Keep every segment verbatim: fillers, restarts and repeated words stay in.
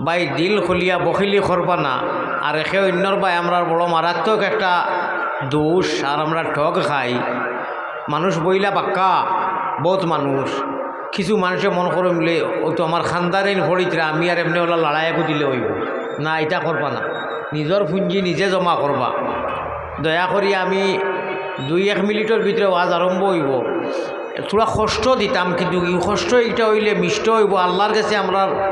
ভাই, দিল খুলিয়া বখিলি করবা না। আর একে অইন্যর ভাই, আমরার বড় মারাত্মক একটা দোষ, আর আমরা ঠগ খাই। মানুষ বইলা বাক্কা, বউত মানুষ, কিছু মানষে মন করইন বুলে, "অউ তো আমার খান্দারিন ফড়িতরা, আমি আর এমনে অলা লড়াই একু দিলে অইবো।" না, ইতা করবা না। নিজর পুঞ্জি নিজে জমা করবা। দয়া করি, আমি দুই এক মিনিটর ভিতরে ওয়াজ আরম্ভ অইবো। থুড়া কষ্ট দিতাম, কিন্তু ই কষ্ট ইটা অইলে মিষ্ট অইবো, আল্লার গেছে আমরার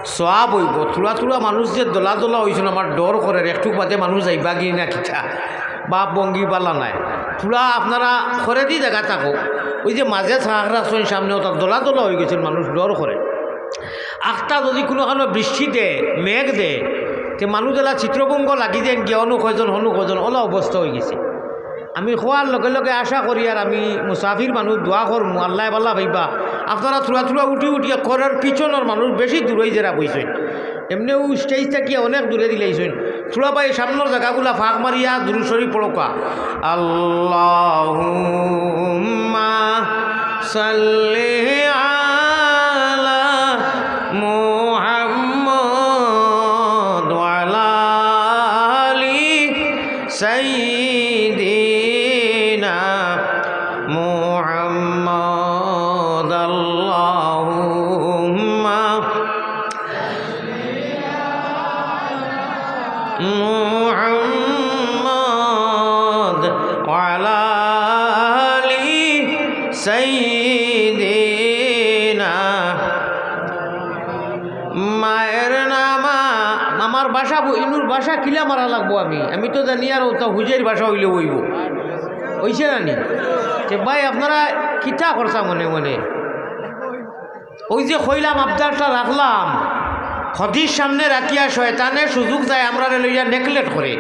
সওয়াব অইবো। থুড়া থুড়া মানুষ যে দলা দলা অইছইন, আমার ডর করের, একটুক বাদে মানুষ যাইবা গি না কিতা, বাপ ভঙ্গি বালা নায়। থুড়া আপনারা করেদি জাগা থাকো, অউ যে মাঝে থাক রাখছইন সামনে, অতা দলা দলা অইগেছইন, মানুষ ডর করে। আখতা যুদি কুনুখানো বৃষ্টি দে, মেঘ দে, তে মানুষ অলা চিত্রভঙ্গ লাগি যাইন গিয়া, অনো কয়জন, হনো কয়জন, অলা অবস্থা অইগেছে। আমি কওয়ার লগে লগে আশা করি, আর আমি মুসাফির মানুষ, দোয়া করমু, আল্লায় বালা পাইবা। আপনারা থুড়া থুড়া উঠি উঠিয়া করের পিছনর মানুষ বেশি দূরই যেরা বইছইন, এমনেউ stage থাকিয়া অনেক দূরে দিলাইছইন। থুড়া ভাই সামনর জাগাগুলা ফাঁক মারিয়া দুরূদ শরীফ পড়উক্কা। আল্লাহুম্মা সাল্লি আলা মুহাম্মদ ওয়া আলা আলি সাইয়্যিদিনা মুহাম্মদ। আল্লাহুম্মা মুহাম্মদ ওয়া আলা আলি সাইয়্যিদিনা। মায়ের নামা, আমার ভাষা বু-, ইনুর ভাষা কিলা মারা লাগবো আমি? আমি তো জানি আর অতা হুজের ভাষা অইলে অইবো। অইছে না নি? তে ভাই, আপনারা কিতা করতা মনে মনে? অউ যে কইলাম, আবদারটা রাখলাম, হাদিস সামনে রাখিয়া শয়তানে সুযোগ যায় আমরারে লইয়া neglect করে।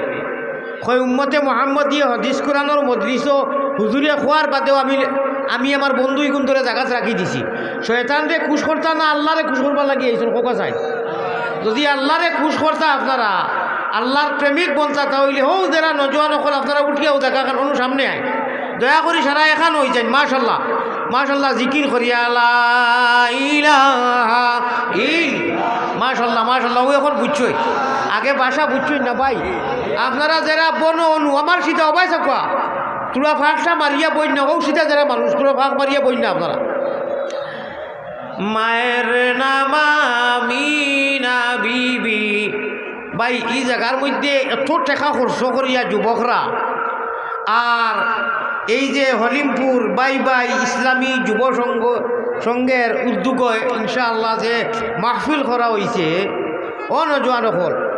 কয়, "উম্মতে মোহাম্মদীয়ে হাদিস কোরআনর মজলিসো হুজুরে কওয়ার বাদেও আমি, আমি আমার বন্ধু ইগুন ধরে জাগাত রাখি দিছি।" শয়তানরে খুশ করতা না আল্লারে খুশ করবার লাগি আইছইন, কউক্কা চাই। যুদি আল্লারে খুশ করতা আপনারা, আল্লার প্রেমিক বনতা, তা অইলে হউ যেরা নওজোয়ান অকল আপনারা উঠিয়া অউ জাগাখান অনো সামনে আইন। দয়া করি সারা একখান অইযাইন। মাশাআল্লাহ, মাশাআল্লাহ, জিকির করিয়া লা ইলাহা ইল-, মাশাআল্লাহ, মাশাআল্লাহ, অউ অখন বুজছইন। আগে ভাষা বুজছইন না ভাই। আপনারা যেরা বনো অনো, আমার সিধা অবায় চাউক্কা। থুড়া ফাঁকটা মারিয়া বইন না, অউ সিধা যেরা মানুষ, থুড়া ফাঁক মারিয়া বইন না আপনারা। মায়ের নাম আমিনা বিবি। ভাই, ই জাগার মধ্যে এত টেকা খরচ করিয়া যুবকরা, আর এই যে হলিমপুর বাই বাই ইসলামী যুব সংঘ, সংঘের উদ্যোগে ইনশাআল্লাহ যে মাহফিল করা অইছে, ও নওজোয়ান অকল,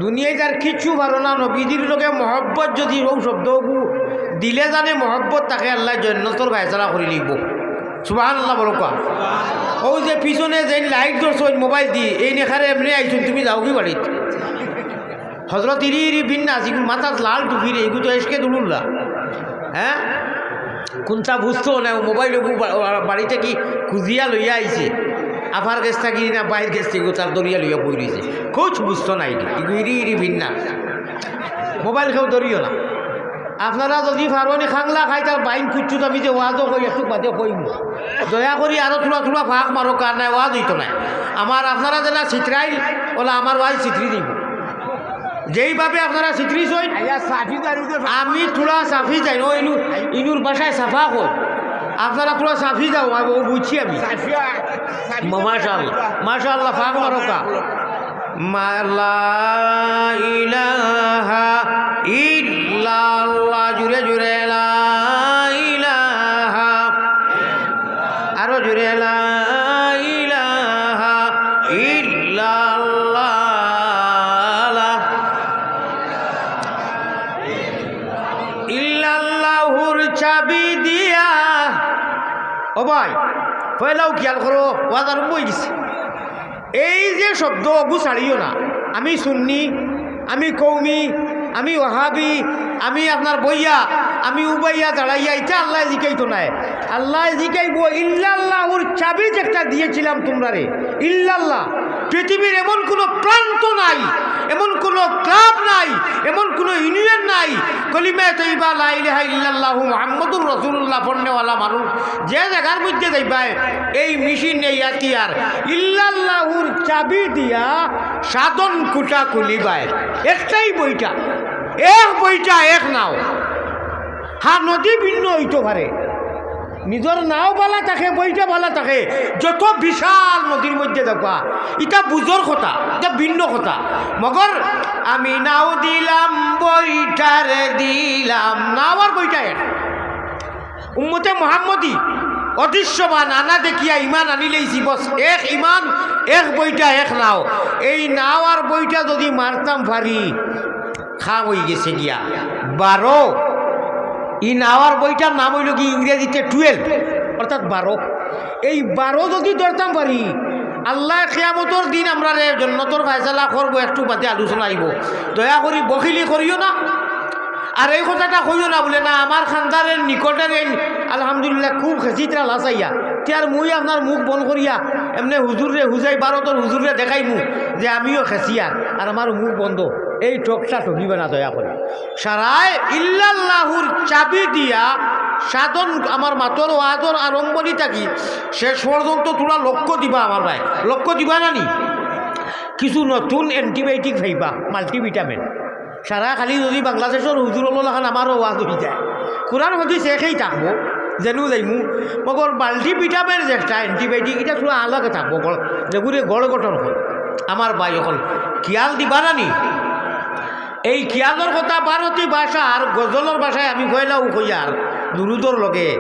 দুনিয়াত আর কিচ্ছু পারো না, নবীজির লগে মহব্বত যুদি অউ শব্দগু দিলে জানে মহব্বত থাকে, আল্লায় জন্নতর ফায়সালা করি লইবো। সুবহানাল্লাহ বলউক্কা। অউ যে পিছনে যেইন light ধরছইন mobile দি, এইন এখারে এমনে আইছইন, তুমি যাওগি বাড়িত। হজরত ইরি ইরি বিন নাস, ইগুর মাথাত লাল টুপি রে, ইগু তো এশকে দুরুল্লাহ। হে? কুন্তা বুজতো নায়, অউ mobile অগু বা-, বা-, বাড়ি থাকি খুজিয়া লইয়া আইছে। আফার গেছ থাকি না বাইর গেছ থাকি, অউ তার ধরিয়া লইয়া বই রইছে। কুছ বুজতো নায়, ইগু ইরি ইরি বিন নাস। Mobile কেউ ধরিও না। আপনারা যুদি পারইন খাংলা খাইতার বাইন কুচ্ছুত, আমি যে ওয়াজও কই, একটুক বাদে কইমু। দয়া করি আরো থুড়া থুড়া ফাঁক মারউক্কা, আর নায় ওয়াজ অইতো নায়। আমার আপনারা যেলা ছিতরাইন, অলা আমার ওয়াজ ছিতরি দিবো। যেইভাবে আপনারা ছিতরিছইন, আমি থুড়া সাফি যাই, অউ ইনু, ইনুর ভাষায় সাফা কয়। আপনারা থুড়া সাফি যাও, আমি অউ বুজছি আমি। মা-, মাশাআল্লাহ, মাশাআল্লাহ, ফাঁক মারউক্কা। মা-, লা ইলাহা ইল্লাল্লাহ, জুরে জুরে লা ইলাহা। আরো জুরে লা ইলাহা ইল্লাল্লাহ। ইল্লাল্লাহুর চাবি দিয়া। ও ভাই, পয়লাউ খিয়াল করো, ওয়াজ আরম্ভ অইগেছে। এই যে শব্দ অগু ছাড়িও না, আমি সুন্নি, আমি কওমি, আমি ওয়াহাবি, আমি আপনার বইয়া, আমি উবাইয়া দাঁড়াইয়া, ইতা আল্লায় জিকাইতো নায়। আল্লায় জিকাইবো ইল্লাল্লাহুর চাবি যেটা দিয়েছিলাম তুমরারে, ইল্লাল্লাহ। পৃথিবীর এমন কোনো প্রান্ত নাই, এমন কোনো ক্লাব নাই, এমন কোনো ইউনিয়ন নাই, কলিমায়ে তৈবা লা ইলাহা ইল্লাল্লাহু মুহাম্মাদুর রাসূলুল্লাহ পড়নেওয়ালা মানুষ যে জাগার মধ্যে যাইবায়, এই মেশিন, এই হাতিয়ার, ইল্লাল্লাহুর চাবি দিয়া সাধন কুটা খুলিবায়। একটাই বইটা, এক বইটা, এক নাও। হ্যাঁ, নদী ভিন্ন অইতো পারে, নিজর নাও ভালা থাকে, বইটা ভালা থাকে, যত বিশাল নদীর মধ্যে যাউক্কা, ইটা বুঝর কথা, ইটা ভিন্ন কথা। মগর আমি নাও দিলাম, বইটারে দিলাম, নাও আর বইটা এক। উম্মতে মুহাম্মদী অদৃশ্যমান আনা দেখিয়া ইমান আনিলাইছি, বস, এক ইমান, এক বইটা, এক নাও। এই নাও আর বইটা যদি মারতাম পারি, কাম অইগেছে গিয়া। বারো, ই নাও আর বইটার নাম অইলো কি ইংরেজিতে টুয়েলভ, অর্থাৎ বারো। এই বারো যদি ধরতাম পারি, আল্লায় কিয়ামতর দিন আমরারে জন্নতর ফয়সালা করবো, একটু বাদে আলোচনা আইবো। দয়া করি বখিলি করিও না, আর এই কথাটা কইও না বুলে, "না, আমার খান্দারের নিকটের এই আলহামদুলিল্লাহ খুব খেছিত্রা লাচাইয়া, তে আর মুই আপনার মুখ বন্ধ করিয়া এমনে হুজুররে হুজাই ভারতর হুজুররে দেখাইমু যে আমিও খেছিয়ার, আর আমার মুখ বন্ধ।" এই ঠকটা ঠকিবা না দয়া করি। সারায় ইল্লাল্লাহুর চাবি দিয়া সাধন, আমার মাতর ওয়াজর আরম্ভণি থাকি শেষ পর্যন্ত তোরা লক্ষ্য দিবা আমার ভাই, লক্ষ্য দিবা না নি? কিছু নতুন অ্যান্টিবায়োটিক পাইবা, মাল্টিভিটামিন। সারা খালি যদি বাংলাদেশর হুজুর অকলর লাখান আমারও ওয়াজ অইযায়, কোরআন হাদিস একই থাকবো, যেনু যাইমু, মগর মাল্টিভিটামিন যে একটা অ্যান্টিবায়োটিক, ইটা থুড়া আলাদা থাকবো, গড়-, যেগুরে গড় গঠন হয়। আমার ভাই অকল, খিয়াল দিবা না নি? এই খিয়ালর কথা ভারতী ভাষা আর গজলর ভাষায় আমি কইলাও কইয়ার, দুরুদর লগে।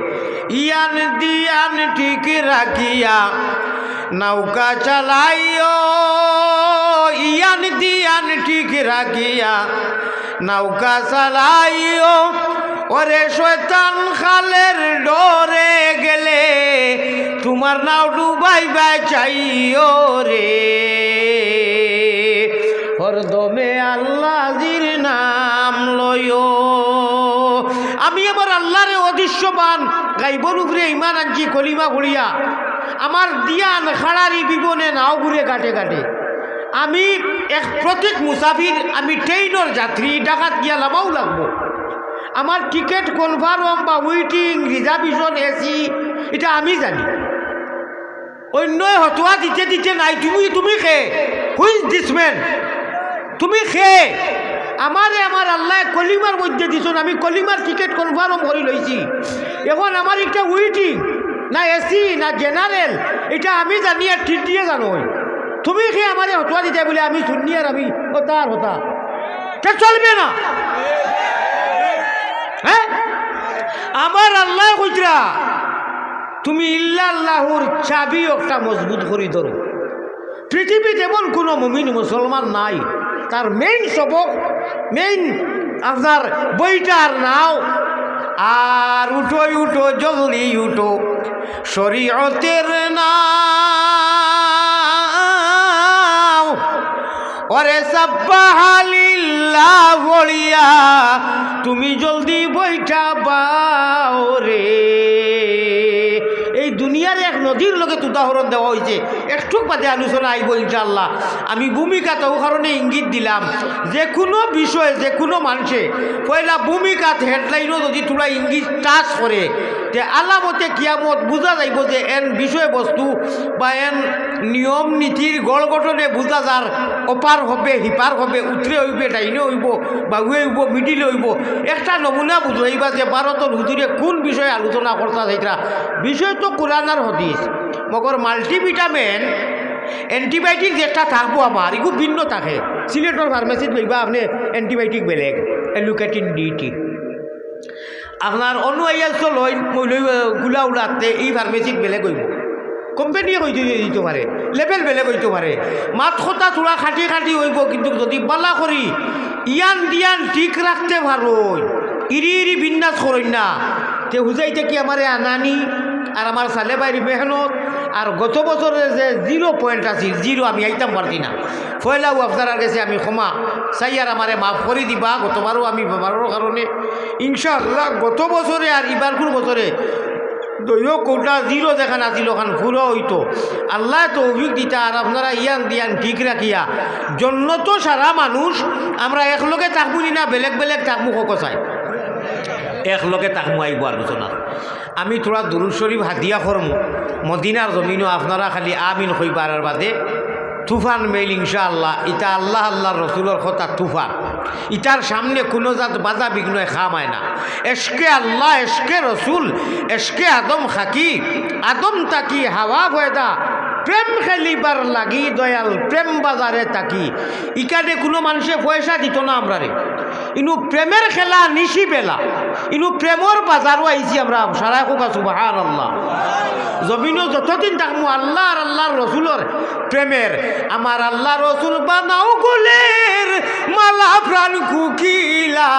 ইয়ান দিয়ান ঠিক রাখিয়া নৌকা চালাইও, ইয়ান দিয়ান ঠিক রাখিয়া নৌকা চালাইও, ওরে শয়তান খালের ডরে গেলে তোমার নাও ডুবাইবায় চাইও রে। হরদমে আল্লাজির নাম লইও। আমি আমার আল্লারে অদৃশ্যমান গাইবর উপরে ইমান আনছি কলিমা পড়িয়া। আমার দিয়ান খাড়ারি বিবনে নাও ঘুরে ঘাটে ঘাটে। আমি এক প্রতীক মুসাফির, আমি ট্রেইনর যাত্রী, ঢাকাত গিয়া লামাও লাগবো। আমার টিকিট কনফার্ম বা ওয়েটিং, রিজার্ভেশন, এসি, ইটা আমি জানি। অন্যয় হতুয়া দিতে দিতে নাই। তুমি, তুমি কে? Who is this man? তুমি কে? আমারে আমার আল্লায় কলিমার মধ্যে দিছইন, আমি কলিমার টিকিট কনফার্ম করি লইছি। এখন আমার একটা ওয়েটিং, না এসি, না জেনারেল, ইটা আমি জানি আর টিটিএ জানইন। তুমি কে আমারে হতুয়া দিতে বুলে আমি সুন্নি আর আমি হতা আর হতা? তে চলবে না। হ্যাঁ, আমার আল্লায় কইতরা, তুমি ইল্লাল্লাহুর চাবি একটা মজবুত করি ধরো। পৃথিবীত এমন কোনো মুমিন মুসলমান নাই, তার মেইন সবক, মেইন আপনার বইটার নাও, আর উঠো উঠো জলদি উঠো, শরীয়তের নাও, ওরে সাব্বাহালিল্লাহ পড়িয়া তুমি জলদি বইটা বাও রে। এই দুনিয়ার এক নদীর লগে উদাহরণ দেওয়া হইছে, একটুক বাদে আলোচনা আইবো ইনশাআল্লাহ। আমি ভূমিকাত অউ কারণে ইঙ্গিত দিলাম, যে কোনো বিষয়ে, যে কোনো মানষে পয়লা ভূমিকাত হেডলাইনও যদি থুড়া ইঙ্গিত টাচ করে, তে আলামতে কিয়ামত বুঝা যাইবো যে এন বিষয়বস্তু বা এন নিয়ম নীতির গড় গঠনে বুঝা যার, ওপার হবে, হিপার হবে, উত্তরে অইবে, ডাইনে অইবো, বাউয়ে অইবো, মিডিলে অইবো। একটা নমুনা বুঝাইবা যে ভারতর হুজুরে কোন বিষয়ে আলোচনা করতা চাইতরা। বিষয় তো কোরআন আর হাদিস, মগর মাল্টিভিটামিন, অ্যান্টিবায়োটিক যেটা থাকবো আমার, ইগু ভিন্ন থাকে। সিলেটর ফার্মেসিত লইবা আপনে অ্যান্টিবায়োটিক বেলেগ, অ্যালুকেটিন ডিটি। আপনার অনু আইএলস লইন, মইলই, আহ, গুলা উলাতে এই ফার্মেসিত বেলেগ অইবো। কোম্পানিয়ে কইতে দিতে পারে, লেভেল বেলেগ অইতে পারে। মাত কথা থুড়া খাটি খাটি অইবো, কিন্তু যদি বালা করি ইয়ান দিয়ান ঠিক রাখতে পারইন, ইরি ইরি বিন্যাস করইন না, তে হুজাইতে কি আমারে আনানি, আর আমার সালে ভাইর মেহনত, আর গত বছরে যে জিরো পয়েন্ট আছিল, জিরো, আমি আইতাম পারছি না। পয়লাউ আপনারার গেছে আমি ক্ষমা চাই, আর আমারে মাফ করি দিবা, গতবারও আমি বেমারর কারণে, ইনশাআল্লাহ, গত বছরে আর ইবারকুর বছরে তইও কোটা জিরো যেখান আছিল, ওখান পুরো অইতো। আল্লায় তৌফিক দিতা, আর আপনারা ইয়ান দিয়ান ঠিক রাখিয়া, জন্নতো সারা মানুষ আমরা একলগে থাকমু নি না বেলেগ বেলেগ থাকমু, কউক্কা চাই? একলগে থাকমু, আইবো আলোচনা। আমি থুড়া দুরুদ শরিফ হাদিয়া করমু মদিনার জমিনো, আপনারা খালি আমিন কইবা, আর বাদে তুফান মেইল ইনশাআল্লাহ। ইতা আল্লাহ, আল্লাহর রসুলর কথা তুফান। ইতার সামনে কুনু জাত বাধা বিঘ্নয় খামায় না। এশকে আল্লাহ, এশকে রসুল, এশকে আদম খাকি, আদম থাকি হাওয়া পয়দা, প্রেম খেলিবার লাগি দয়াল প্রেম বাজারে থাকি। ইখানে কুনু মানষে পয়সা দিতো না আমরারে। ইনু প্রেমের খেলা নিশি বেলা, ইনু প্রেমর বাজারো আইছি আমরা, সারায় কউক্কা সুবহানাল্লাহ। জমিনো যতদিন থাকমু আল্লাহ আর আল্লাহর রসুলর প্রেমের। আমার আল্লাহ রসুল বানাও গলের মালা প্রাণ কুকিলা।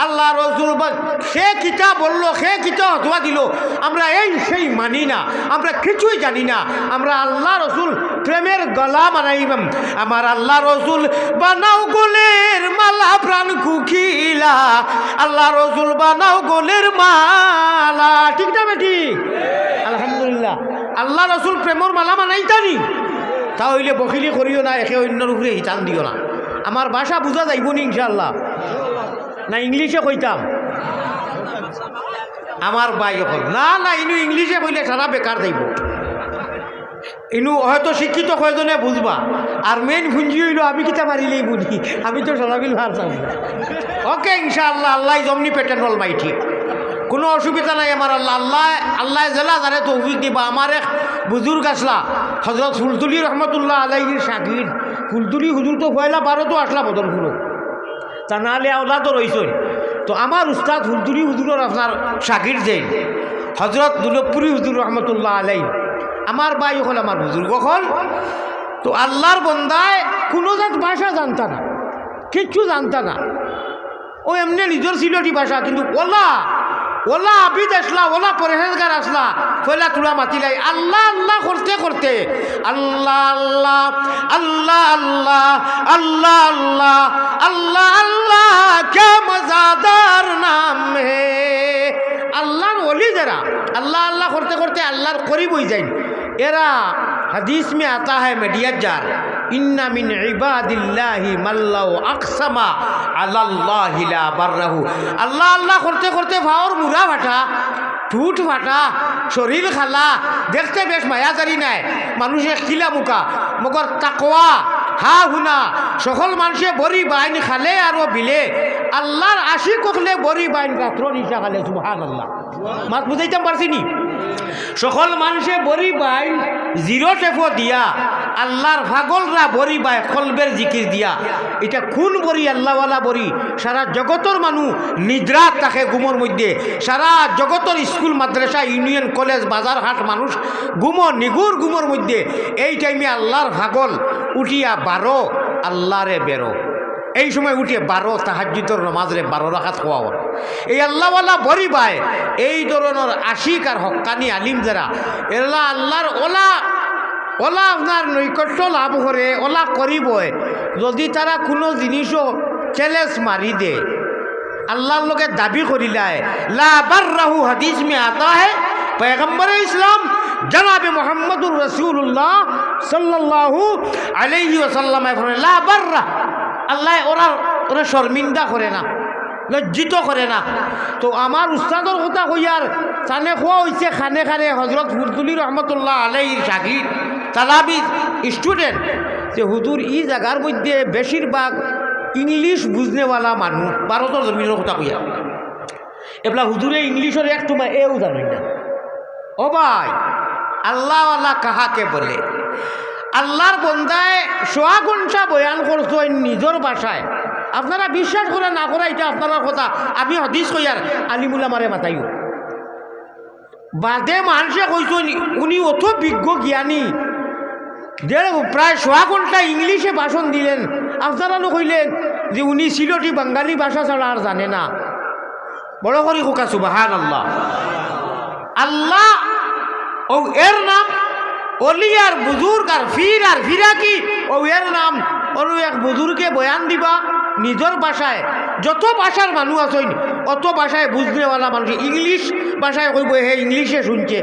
আল্লাহ রসুল বা-, কে কিতা বললো, কে কিতা ফতোয়া দিলো, আমরা এই সেই মানি না, আমরা কিছুই জানি না। আমরা আল্লাহ রসুল প্রেমের গলা বানাইবাম। আমার আল্লাহ রসুল বানাও গলের মালা প্রাণ কুকিলা। আল্লাহ রসুল বানাও গলের মালা, ঠিক না বেঠিক? আলহামদুলিল্লাহ। আল্লাহ রসুল প্রেমর মালা বানাইতা নি? তা অইলে বখিলি করিও না, একে অইন্যর উপরে হিতান দিও না। আমার ভাষা বুঝা যাইবো নি ইনশাআল্লাহ? না ইংলিশে কইতাম? আমার ভাই অকল, না, না, ইনু ইংলিশে কইলে সারা বেকার যাইবো। ইনু হয়তো শিক্ষিত কয়জনে বুঝবা, আর মেইন পুঞ্জি অইলো আমি কিতা মারিলেই বুঝি, আমি তো সারা বিল ভার চাই। ওকে, ইনশাআল্লাহ, আল্লাহ is omnipotent, almighty। কুনু অসুবিধা নাই আমার আল্লাহ। আল্লাহ, আল্লাহ যেলা যারে তৌফিক দিবা। আমার এক বুজুর্গ আছলা, হজরত ফুলতুলি রহমতুল্লাহ আলাইহির শাগির্দ। ফুলতুলি হুজুর তো পয়লা ভারতো আছলা বদরপুরো, তা নাইলে আওলাদও রইছইন। তো আমার উস্তাদ ফুলতুলি হুজুরর আপনার শাগির্দ যেইন, হজরত দুলভপুরি হুজুর রহমতুল্লাহ আলাইহি, আমার ভাই অকল, আমার বুজুর্গ অকল। তো আল্লাহর বন্দায় কুনু জাত ভাষা জানতা না, কিচ্ছু জানতা না। ও এমনে নিজর সিলটি ভাষা, কিন্তু অলা, অলা আবিদ আছলা, অলা পরহেজগার আছলা, পয়লা থুড়া মাতিলাই, আল্লাহ আল্লাহ করতে করতে, আল্লাহ আল্লাহ, আল্লাহ আল্লাহ, আল্লাহ আল্লাহ, আল্লাহ আল্লাহ, ক্যা মজাদার নাম হে। আল্লাহর ওলি যারা, আল্লাহ আল্লাহ করতে করতে আল্লাহর করিব অইযাইন। এরা হাদিস মে আতা হ্যায়, মিডিয়াত যার, ইন্না মিন ইবাদিল্লাহি মাল্লাউ আকসামা আলাল্লাহি লা বাররাহু। আল্লাহ আল্লাহ করতে করতে পাওর মুড়া ফাটা, ঠুট ফাটা, শরীর খালা, দেখতে বেশ মায়াজারি নায়, মানুষে খিলা মুখা, মগর তাকওয়া, হা হুনা, সকল মানষে বড়ি বাইন খালে আরো বিলে, আল্লাহর আশিক অকলে বড়ি বাইন রাত্র নিশা খালে, সুবহানাল্লাহ। মাত বুঝাইতাম পারছি নি? সকল মানষে বড়ি বাইন জিরো টেপো দিয়া, আল্লাহর পাগলরা বড়ি বায় কলবের জিকির দিয়া। ইটা কুন বড়ি? আল্লাহওয়ালা বড়ি। সারা জগতর মানু নিদ্রাত থাকে ঘুমর মধ্যে। সারা জগতর স্কুল, মাদ্রাসা, ইউনিয়ন, কলেজ, বাজার, হাট মানুষ ঘুমো, নিগুর ঘুমর মধ্যে। এই টাইমে আল্লাহর পাগল উঠিয়া বারো, আল্লাহরে বেরো। এই সময় উঠিয়া বারো, তাহাজ্জুদর নমাজরে বারো রাকাত পড়া। এই আল্লাহওয়ালা বড়ি বায়, এই ধরনর আশিক আর হক্কানি আলিম যারা, এরা আল্লাহর ওলা, ওলা আপনার নৈকট্য লাভ করে, ওলা করিব অয়। যদি তারা কুনু জিনিসও চ্যালেঞ্জ মারি দেয়, আল্লাহর লগে দাবি করিলায়, লা বাররাহু হাদিস মে আতা হ্যায়, পয়গম্বরে ইসলাম জনাবে মুহাম্মদুর রাসূলুল্লাহ সাল্লাল্লাহু আলাইহি ওয়াসাল্লামে ফরমায়, লা বাররা, আল্লায় ওরা, ওরা শর্মিন্দা করে না, লজ্জিত করে না। তো আমার উস্তাদর কথা কইয়ার, তানে কওয়া অইছে কানে কানে হজরত ফুলতুলি রহমতুল্লাহ আলাইহির শাগির, তালামিজ, স্টুডেন্ট, যে হুজুর ই জাগার মধ্যে বেশিরভাগ ইংলিশ বুঝনেওয়ালা মানুষ, ভারতর জমিনর কথা কইয়া। এবলা হুজুরে ইংলিশর এক টুমা এও জানইন না। ও ভাই, আল্লাহওয়ালা কাহাকে বলে? আল্লাহর বন্দায় সোয়া ঘন্টা বয়ান করছইন নিজর ভাষায়। আপনারা বিশ্বাস করা না করা, ইটা আপনারার কথা। আমি হাদিস কইয়ার, আলিম উলামারে মাতাইও। বাদে মানষে কইছইন, উনি অত বিজ্ঞ জ্ঞানী, দেড়, প্রায় সোয়া ঘন্টা ইংলিশে ভাষণ দিলেন। আপনারা নু কইলেন যে উনি সিলটি বাঙালি ভাষা ছাড়া আর জানে না। বড় করি কউক্কা সুবহানাল্লাহ। আল্লাহ, ও এর নাম অলি আর বুজুর্গ আর ফির আর ফিরাকি, অউ এর নাম। অনো এক বুজুর্গে বয়ান দিবা নিজর ভাষায়, যত ভাষার মানুষ আছইন, অত ভাষায় বুঝনেওয়ালা মানুষ ইংলিশ ভাষায় কইবো, হে ইংলিশে শুনছে,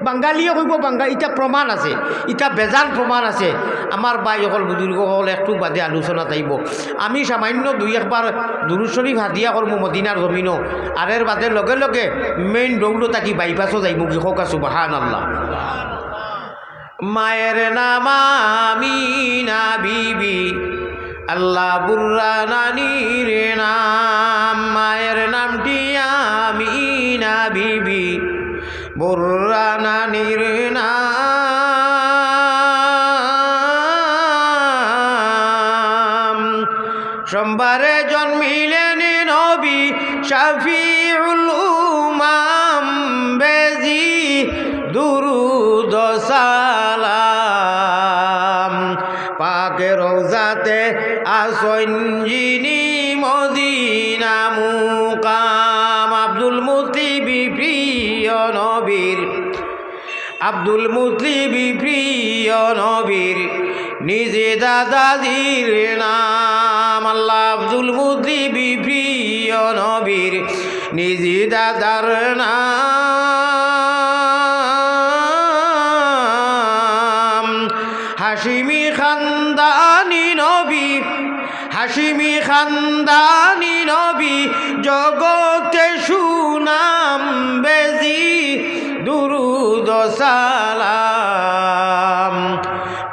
বাঙালিয়ে কইবো বাঙালি, ইটা প্রমাণ আছে, ইটা বেজান প্রমাণ আছে। আমার ভাই অকল, বুজুর্গ অকল, একটু বাদে আলোচনা চাইবো। আমি সামান্য দুই একবার দুরুদ শরীফ হাদিয়া করমু মদিনার জমিনো, আর এর বাদে লগে লগে মেইন রোডো থাকি বাইপাসও যাইমু গি। কউক্কা সুবহানাল্লাহ। মায়ের নাম আমিনা বিবি, আল্লাহ বুররা নানির নাম। মায়ের নামটি আমিনা বিবি, বুররা নানির নাম। সোমবারে জন্মিলেন নবী শাফিউল উমাম, বেজি দুরুদ সালাম। পাক রওজাতে আছইন যিনি মদিনা মুকাম। আব্দুল মুতলিব প্রিয় নবীর, আব্দুল মুতলিব প্রিয় নবীর নিজ দাদাজির নাম। আল্লাহ, আব্দুল মুতলিব প্রিয় নবীর নিজ দাদার নাম। হাশিমি খানদানি নবী, হাশিমি খানদানি নবী, জগতে সুনাম, বেজি দুরুদ সালাম।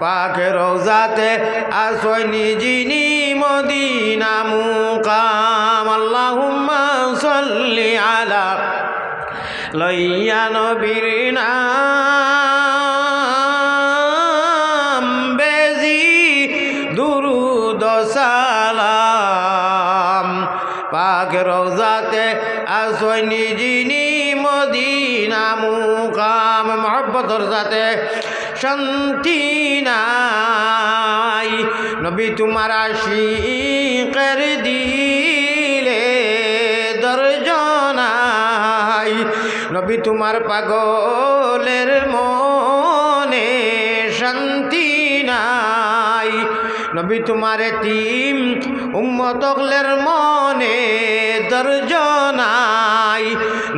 পাক রওজাতে আছইন যিনি মদিনা মুকাম। আল্লাহুম্মা সাল্লি আলা লইয়া নবীর নাম, বেজি দুরুদ সালাম। পাক রওজাতে আছইন যিনি মদিনা মুকাম। মহব্বতর সাথে শান্তি নাই। নবী তুমার আশিকের দিলে দরজ নাই। নবী তুমার পাগলের মনে শান্তি নাই। নবী তুমার এতিম উম্মত অকলের মনে দরজ নাই।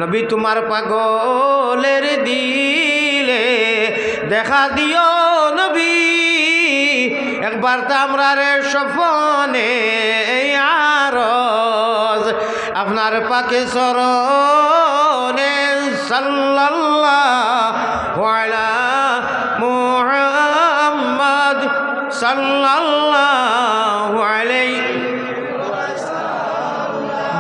নবী তুমার পাগলের দিলে দেখা দিও নবী, একবার তো আমরারে স্বপনে এই আরজ আপনার পাকে চরণে। সাল্লাল্লাহু আলা মুহাম্মদ, সাল্লাল্লাহু আলাইহি।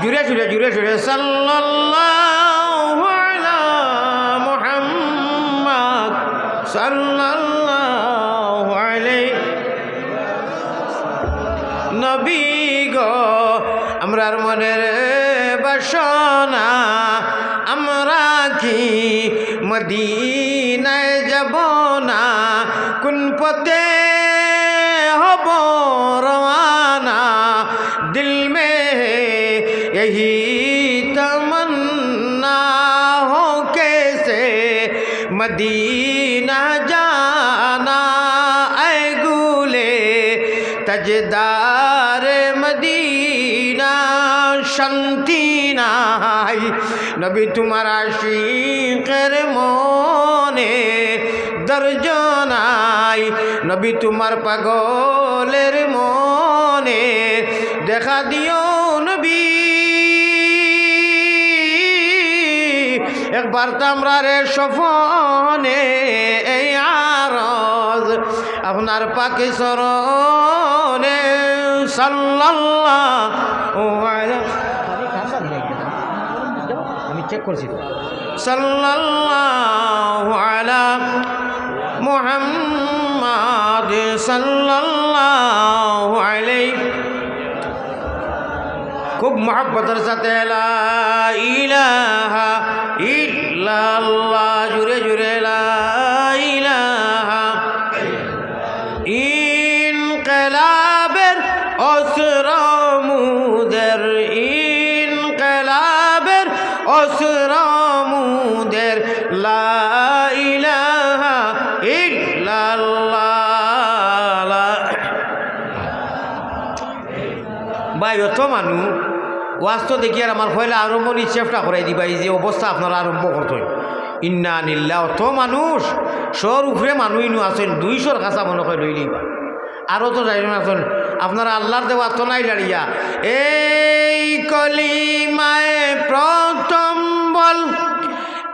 জুরে জুরে, জুরে জুরে। সাল্লাল্লাহু আলা মুহাম্মদ, সাল্লাল্লাহু আলাইহি। নবী গো, আমরার মনের বাসনা, আমরা কি মদিনায় যাব না? কোন পথে হব রওয়ানা? দিল মে ইহি তমন্না হো কেসে মদিনা জানা। আয় গুলে তাজদার মদিনা, শান্তি নাই। নবী তুমার আশিকের মনে দরজ নাই। নবী তুমার পাগলের মনে দেখা দিও নবী, একবার তো আমরারে স্বপনে এই আরজ আপনার পাকে চরণে। সাল্লাল্লাহু আলা, আমি চেক করছি তো। সাল্লাল্লাহু আলা মুহাম্মাদ, সাল্লাল্লাহু আলাইহি। খুব মহব্বতর সাথে লা ইলাহা ইল্লাল্লাহ, জুরে জুরে লা ইলাহা। ইনকিলাবের অস্ত্র মুদের, ইনকিলাবের অস্ত্র মুদের, লা ইলাহা ইল্লা ভাই, অত মানুষ, ওয়াজ তো দেখিয়ার আমার পয়লা আরম্ভনি চেষ্টা করাই দিবা, এই যে অবস্থা আপনারা আরম্ভ করতই। ইন্না লিল্লাহ, অত মানুষ, শর উপরে মানুষ ইনু আছইন, দুইশর কাছা মনে হয় লই লইবা। আরো তো যাইবেন আছইন, আপনারা আল্লাহর দেওয়া তো নাই লাড়িয়া। এই কলিমায় প্রথম বল,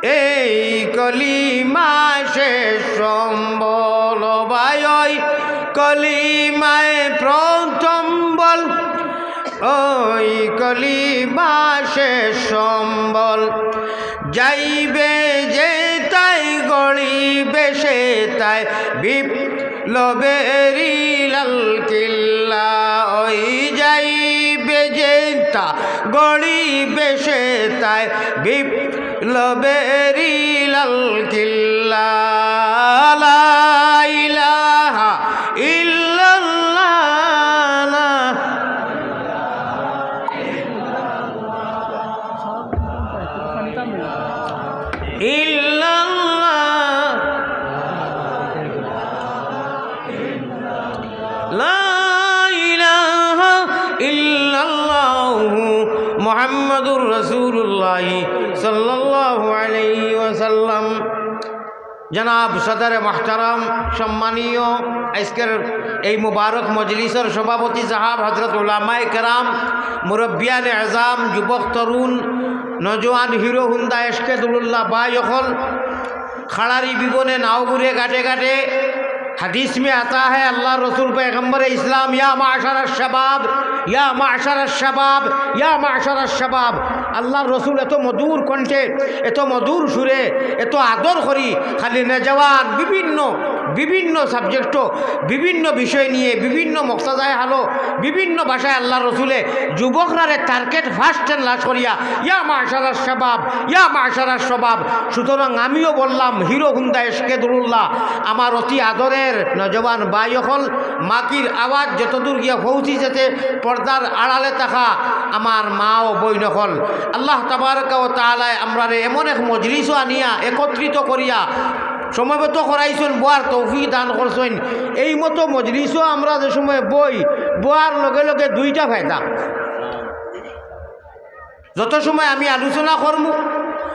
এই কলিমা শেষ সম্বল, ভাই, ওই কলিমায় প্রথম বল, ওই কলিমা শেষ সম্বল। যাইবে যেতায় গড়িবে সেতায় বিপ্লবেরই লাল কিল্লা, ওই যাইবে যেতা গড়িবে সেতায় বিপ্লবেরই লাল কিল্লা। লা ইলাহা ইল্লাল্লাহ, লা ইল্লাল্লাহ। লা ইলাহা ইল্লাল্লাহু মুহাম্মাদুর রাসূলুল্লাহ সাল্লাল্লাহু আলাইহি ওয়াসাল্লাম। জনাব সদরে মুহতারাম, সম্মানীয় আজকের এই মুবারক মজলিসর সভাপতি সাহাব, হযরত উলামায়ে কেরাম, মুরব্বিয়ানে আজাম, যুবক তরুণ, নওজোয়ান হিরো হুন্দা এশকে দুলুল্লাহ ভাই অকল, খাড়ারি বিবনে নাও ঘুরে ঘাটে ঘাটে, হাদিস মে আতা হ্যায়, আল্লাহর রসুল পয়গম্বরে ইসলাম, ইয়া মাশারাশ শাবাব, ইয়া মাশারাশ শাবাব, ইয়া মাশারাশ শাবাব। আল্লাহর রসুল এত মধুর কণ্ঠে, এত মধুর সুরে, এত আদর করি, খালি নওজোয়ান বিভিন্ন, বিভিন্ন সাবজেক্টও, বিভিন্ন বিষয় নিয়ে, বিভিন্ন মকতাদায়ে হালো, বিভিন্ন ভাষায় আল্লাহর রসুলে যুবকরারে টার্গেট ফার্স্ট এন্ড লাস্ট করিয়া, ইয়া মাশারাশ শাবাব, ইয়া মাশারাশ শাবাব। সুতরাং আমিও বললাম, হিরো হুন্দা এশকে দুলুল্লাহ, আমার অতি আদরের নওজোয়ান ভাই অকল, মাইকর আওয়াজ যতদূর গিয়া পৌঁছিছে, পর্দার আড়ালে থাকা আমার মা ও বইন অকল, আল্লাহ তাবারাকা ওয়া তাআলায় আমরারে এমন এক মজলিসও আনিয়া একত্রিত করিয়া সমবেত করাইছইন, বওয়ার তৌফিক দান করছইন। এই মতো মজলিসও আমরা যে সময় বই, বওয়ার লগে লগে দুইটা ফায়দা। যত সময় আমি আলোচনা করমু,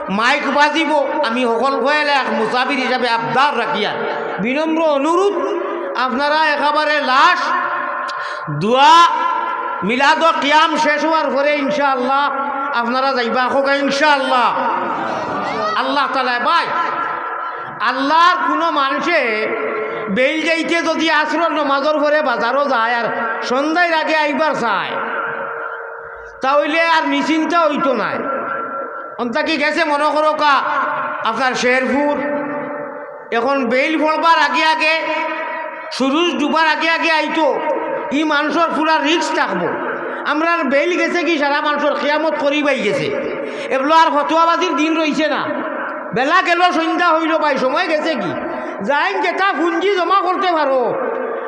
মাইক বাজিবো, আমি হকল পয়লা এক মুসাফির হিসাবে আবদার রাখিয়ার বিনম্র অনুরোধ, আপনারা একেবারে লাস্ট দোয়া, মিলাদ ও কিয়াম শেষ হওয়ার পরে ইনশাআল্লাহ আপনারা যাইবা, হোক ইনশাআল্লাহ। আল্লাহ তাআলায় ভাই, আল্লাহর কোনো মানষে বেইল যাইতে যদি আসরর নমাজর পরে বাজারও যায় আর সন্ধ্যার আগে আইবার চায়, তা অইলে আর নিশ্চিন্তা অইতো নায়। অন্তা কি গেছে মনো করউক্কা আপনার শেরপুর, এখন বেইল পড়বার আগে আগে, সুরুজ ডুবার আগে আগে আইতো, ই মানষর পুরা রিস্ক থাকবো। আমরার বেইল গেছে কি সারা মানষর কিয়ামত করিবাই গেছে, এবলা আর ফতোয়াবাজির দিন রইছে না। বেলা গেল সন্ধ্যা অইলো ভাই, সময় গেছে কি? যাইন যেতা পুঞ্জি জমা করতে পারো,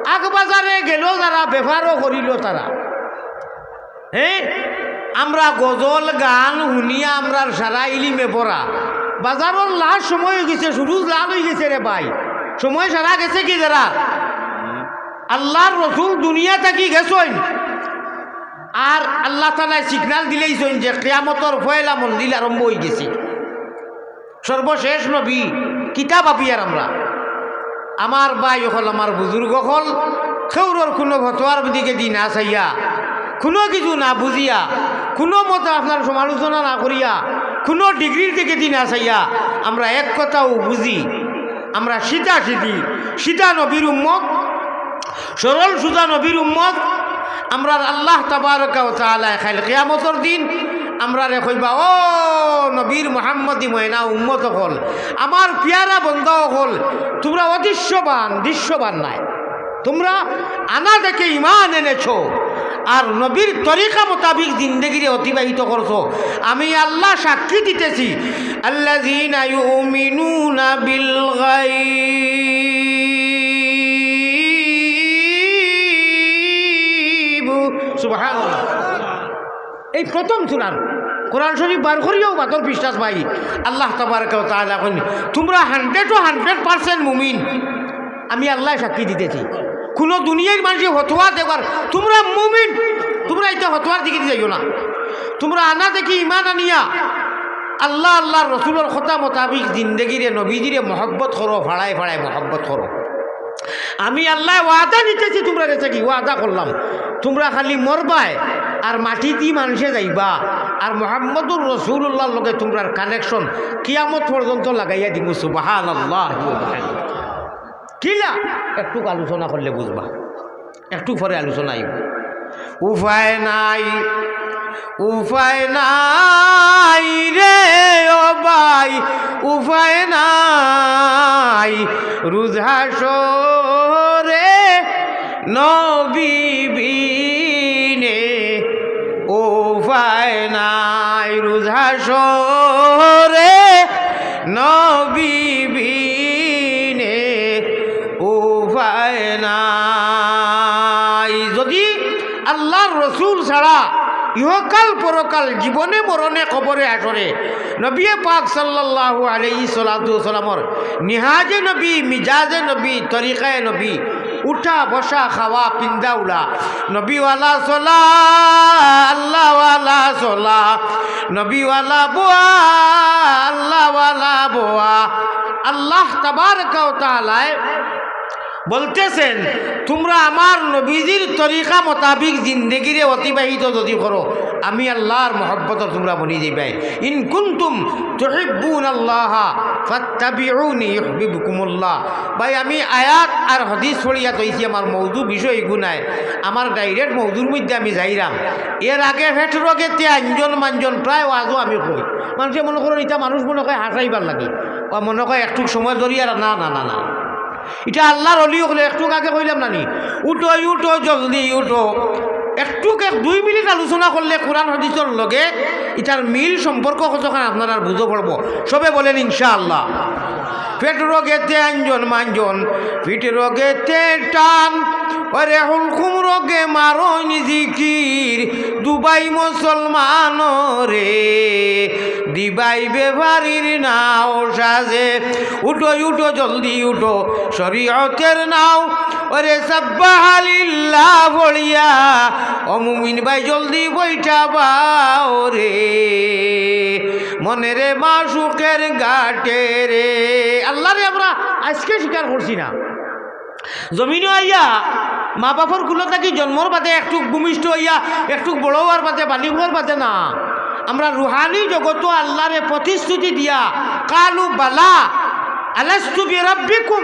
আগ বাজারে গেল যারা, বেপারও করিল তারা। হে, আমরা গজল গান হুনিয়া আমরার সারা ইলিমে পড়া। বাজারর লাস্ট সময় অইগেছে, সুরুজ লাল অইগেছে রে ভাই। সময় সারা গেছে কি যারা? আল্লাহর রসুল দুনিয়া থাকি গেছইন, আর আল্লাহ তাআলায় সিগনাল দিলাইছইন যে কিয়ামতর পয়লা মঞ্জিল আরম্ভ অইগেছে। সর্বশেষ নবী, কিতা ভাবিয়ার আমরা? আমার ভাই অকল, আমার বুজুর্গ অকল, কেউরর কুনু ফতোয়ার দিকেদি না চাইয়া, কুনু কিছু না বুঝিয়া, কুনু মতে আপনার সমালোচনা না করিয়া, কুনু ডিগ্রির দিকেদি না চাইয়া, আমরা এক কথাউ বুঝি, আমরা সিধা সিধি, সিধা নবীর উম্মত, সরল সুজা নবীর উম্মত। আমরার আল্লাহ তাবারাকা ওয়া তাআলায় কাইল কিয়ামতর দিন আমরারে কইবা, "ও নবীর মুহাম্মদী ময়না উম্মত অকল, আমার পিয়ারা বন্দা অকল, তুমরা অদৃশ্যবান, দৃশ্যবান নায়। তুমরা আনা দেখে ঈমান এনেছো, আর নবীর তরিকা মোতাবিক জিন্দেগিরে অতিবাহিত করছো। আমি আল্লাহ সাক্ষী দিতেছি, আল্লাযীনা ইউমিনুনা বিল গায়ব।" সুবহানাল্লাহ। এই প্রথম সূরার কোরআন শরীফ বার করিয়াও বাদর পৃষ্ঠাত ভাই, আল্লাহ তাবারাকা ওয়া তাআলা কইন, "তুমরা হান্ড্রেডও হান্ড্রেড পার্সেন্ট মুমিন।" আমি আল্লাহ সাক্ষী দিতেছি, কুনু দুনিয়ার মানষে ফতোয়া দেবার, তুমরা মুমিন, তুমরা ইতা ফতোয়ার দিকে দি যাইও না। তুমরা আনা দেখি ইমান আনিয়া আল্লাহ, আল্লাহর রসুলর কথা মোতাবিক জিন্দেগিরে, নবীজিরে মহব্বত করো, ফাড়ায় ফাড়ায় মহব্বত করো। আমি আল্লায় ওয়াদা নিতেছি তুমরার গেছে কি, ওয়াদা করলাম, তুমরা খালি মরবায় আর মাটিদি মানষে যাইবা, আর মুহাম্মদুর রাসূলুল্লাহর লগে তুমরার connection কিয়ামত পর্যন্ত লাগাইয়া দিমু। সুবহানাল্লাহ। কিলা? একটু আলোচনা করলে বুঝবা, একটু পরে আলোচনা আইব। উপায় নাই, উপায় নাই রে ও ভাই, উপায় নাই। রোজ হাশরে নবী বিনে উপায় নাই, রোজ হাশরে নবী বিনে উপায় নাই। যদি আল্লাহর রসুল ছাড়া ইহকাল পরকাল, জীবনে মরণে কবরে হাশরে নবী পাক সাল্লাল্লাহু আলাইহি সালাতু ওয়াসালামর নিহাজে নবী, মিজাজে নবী, তরিকায় নবী, উঠা, বসা, খাওয়া, পিন্দা, উড়া, নবীওয়ালা চলা, আল্লাহওয়ালা চলা, নবীওয়ালা বওয়া, আল্লাহওয়ালা বওয়া। আল্লাহ তাবারাকা ওয়া তাআলায় বলতেছেন, তুমরা আমার নবীজির তরিকা মোতাবিক জিন্দেগিরে অতিবাহিত যদি করো, আমি আল্লাহর মহব্বতর তুমরা বনি যাইবায়। ইন কুনতুম তুহিব্বুনাল্লাহা ফাত্তাবিউনি ইউহবিবকুমুল্লাহ। ভাই, আমি আয়াত আর হাদিস পড়িয়া তইছি, আমার মৌজু বিষয় ইগু নায়, আমার direct মৌজুর মধ্যে আমি যাইরাম। এর আগে ফেট রোগেতে আঞ্জন মাঞ্জন প্রায় ওয়াজও আমি কই, মানষে মনো করইন ইতা মানুষ মনো কয় হাসাইবার লাগি, বা মনো কয় একটুক সময় ধরিয়া, না, না, না, না। ইটা আল্লাহর অলি অকলে একটুক আগে কইলাম না নি, উঠো, উঠো, জলদি উঠো। একটুক এক দুই মিনিট আলোচনা করলে কোরআন হাদিসর লগে ইটার মিল সম্পর্ক কতখান আপনারার বুঝো পড়বো। সবে বলেন ইনশাআল্লাহ। ফেট রোগেতে আঞ্জন মাঞ্জন, ফিট রোগেতে টান, ওরে হুলকুম রোগে মারইন জিকির, দুবাই মুসলমানরে দিবাই বেপারীর নাও সাজে। উঠো, উঠো, জলদি উঠো, শরীয়তের নাও। ওরে সাব্বাহালিল্লাহ পড়িয়া, ও মুমিন ভাই, জলদি বইঠা বাও রে, মনে রে মাশুকের ঘাটে রে। আল্লাহরে আমরা আজকে স্বীকার করছি না। জমিনো আইয়া মা বাপর কুলো থাকি জন্মর বাদে একটুক ভূমিষ্ঠ অইয়া একটুক বড় অওয়ার বাদে, বালিগ অওয়ার বাদে না, আমরা রুহানি জগতো আল্লাহরে প্রতিশ্রুতি দিয়া, কালু বালা আলাস্তু বিরাব্বিকুম,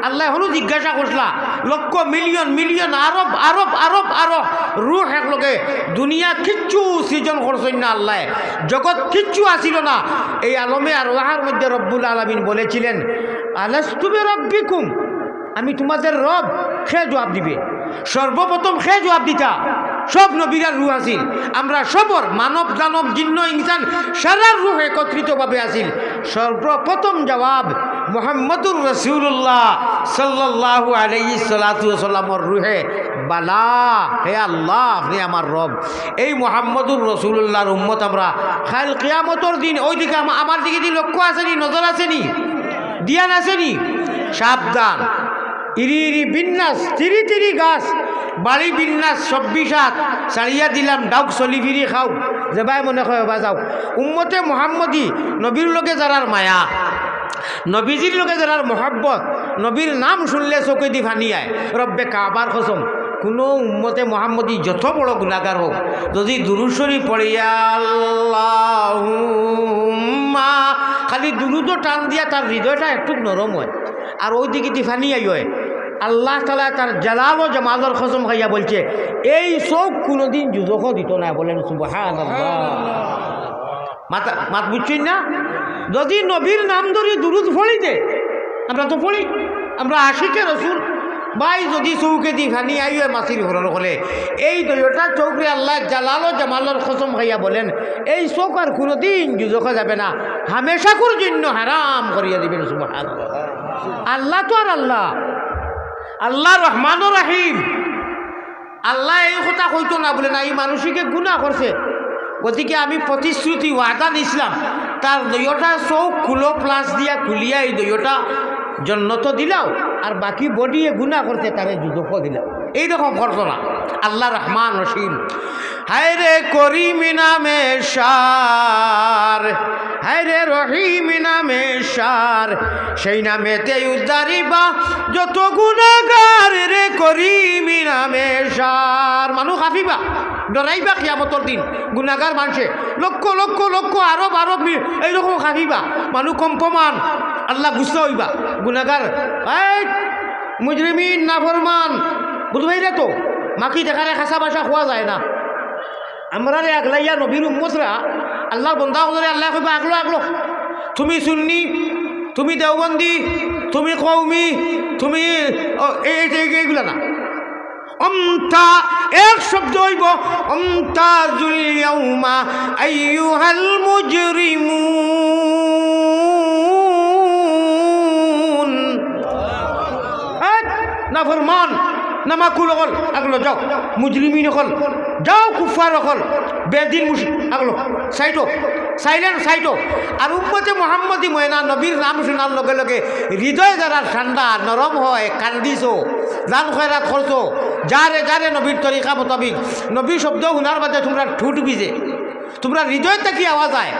আল্লায় হনু জিজ্ঞাসা করছলা, লক্ষ, মিলিয়ন, মিলিয়ন, আরব, আরব, আরব, আরব রুহ একলগে। দুনিয়া কিচ্ছু সৃজন করছইন না আল্লায়, জগৎ কিচ্ছু আছিল না। এই আলমে আরওয়াহর মধ্যে রব্বুল আলামিন বলেছিলেন, আলাস্তু বিরাব্বিকুম, আমি তোমাদের রব? কে জবাব দিবে? সর্বপ্রথম কে জবাব দিতা? সব নবীরার রুহ আছিল। আমরা সবর, মানব, দানব, জিন্ন, ইনসান, সারার রুহ একত্রিতভাবে আছিল। সর্বপ্রথম জবাব মুহাম্মদুর রাসূলুল্লাহ সাল্লাল্লাহু আলাইহি সালাতু ওয়াসাল্লামর রুহে, বালা, হে আল্লাহ, আপনি আমার রব। এই মুহাম্মদুর রাসূলুল্লাহর উম্মত আমরা। কাইল কিয়ামতর দিন ওই দিকে আমা-, আমার দিকে দি লক্ষ্য আছে নি, নজর আছে নি, ধ্যান আছে নি? সাবধান। ইরি ইরি বিন্যাস, তিরি তিরি গাছ, বাড়ি বিন্যাস, চব্বিশ হাত, ছাড়িয়া দিলাম, ডাউক চলি ফিরি খাউক, যেবায় মনে কয় ওবা যাউক। উম্মতে মুহাম্মদী, নবীর লগে যারার মায়া, নবীজির লগে যারার মহব্বত, নবীর নাম শুনলে চকুদি পানি আয়। রব্বে কাবার কসম, কুনু উম্মতে মুহাম্মদী যত বড় গুনাহগার হোক, যদি দুরূদ শরীফ পড়ে, ইয়া আল্লাহুম্মা, খালি দুরূদও টান দিয়া তার হৃদয়টা একটু নরম হয়। আর ওই দিকে দি পানি আইয়। আল্লাহ তাআলা তার জালাল ও জামালর কসম খাইয়া বলছে, এই চউখ কুনুদিন দুজখো দিতো নায়। বলেন সুবহানাল্লাহ। মাত, মাত বুঝছইন না? যদি নবীর নাম ধরি দুরূদ পড়ি দে, আমরা তো পড়ি, আমরা আশিকে রসুল, ভাই, যদি চউখেদি পানি আইয় মাসির ঘরর কলে, এই দুইওটা চউখরে আল্লায় জালাল ও জামালর কসম খাইয়া বলেন, এই চউখ আর কুনুদিন দুজখো যাবে না, হামেশাকুর জন্য হারাম করিয়া দিবেন। সুবহানাল্লাহ। আল্লাহ তো আর আল্লাহ, আল্লাহ রহমান ও রাহিম। আল্লায় এই কথা কইতো না, বলে না, এই মানুষে গুনাহ করছে, গতিকে আমি প্রতিশ্রুতি, ওয়াদা নিছলাম, তার দুইওটা চউখ খুলো, plus দিয়া খুলিয়া এই দুইওটা জন্নতো দিলাও, আর বাকি body এ গুনাহ করছে, তারে দুজখো দিলাও। এইরকম করতো না। আল্লাহ রহমান রহিম। হায় রে করিম নামে সার, হায় রে রহিম নামে সার, সেই নামেতে উদ্ধারিবা যত গুনাগার রে করিম নামে সার। মানুষ কাঁপিবা, ডরাইবা কিয়ামতর দিন। গুনাগার মানষে লক্ষ লক্ষ লক্ষ আরব আরব মি-, এইরকম কাঁপিবা। মানুষ কম্পমান, আল্লাহ গুসা অইবা। গুনাগার, এই মুজরিমিন, নাফরমান, বুঝবাইরে তো, মাকি দেখারে খাসা ভাষা কওয়া যায় না। আমরারে আগলাইয়া নবীর উম্মতরা, আল্লাহর বন্দা অকলরে আল্লায় কইবা, "আগলো, আগলো, তুমি সুন্নি, তুমি দেওবন্দি, তুমি কওমি, তুমি, ও, এই, এই, এই, এইগুলা না।" অমতা এক শব্দ অইবো, "অমতাজুল ইয়াউমা আইয়ুহাল মুজরিমুন।" এই নাফরমান, নামাকুল অকল, আগলো যাও। মুজরিমিন অকল, যাও। কুফফার অকল, বেদিন মুশরিক, আগলো, সাইডো, সাইলেন্ট, সাইডো। আর উম্মতে মুহাম্মদী ময়না নবীর নাম শুনার লগে লগে হৃদয় যারা ঠান্ডা, নরম হয়, কান্দিছো, দান খয়রাত করছো, যারে যারে নবীর তরিকা মোতাবিক, নবীর শব্দ হুনার বাদে তুমরার ঠুট ভিজে। তুমরার হৃদয় থাকি আওয়াজ আয়,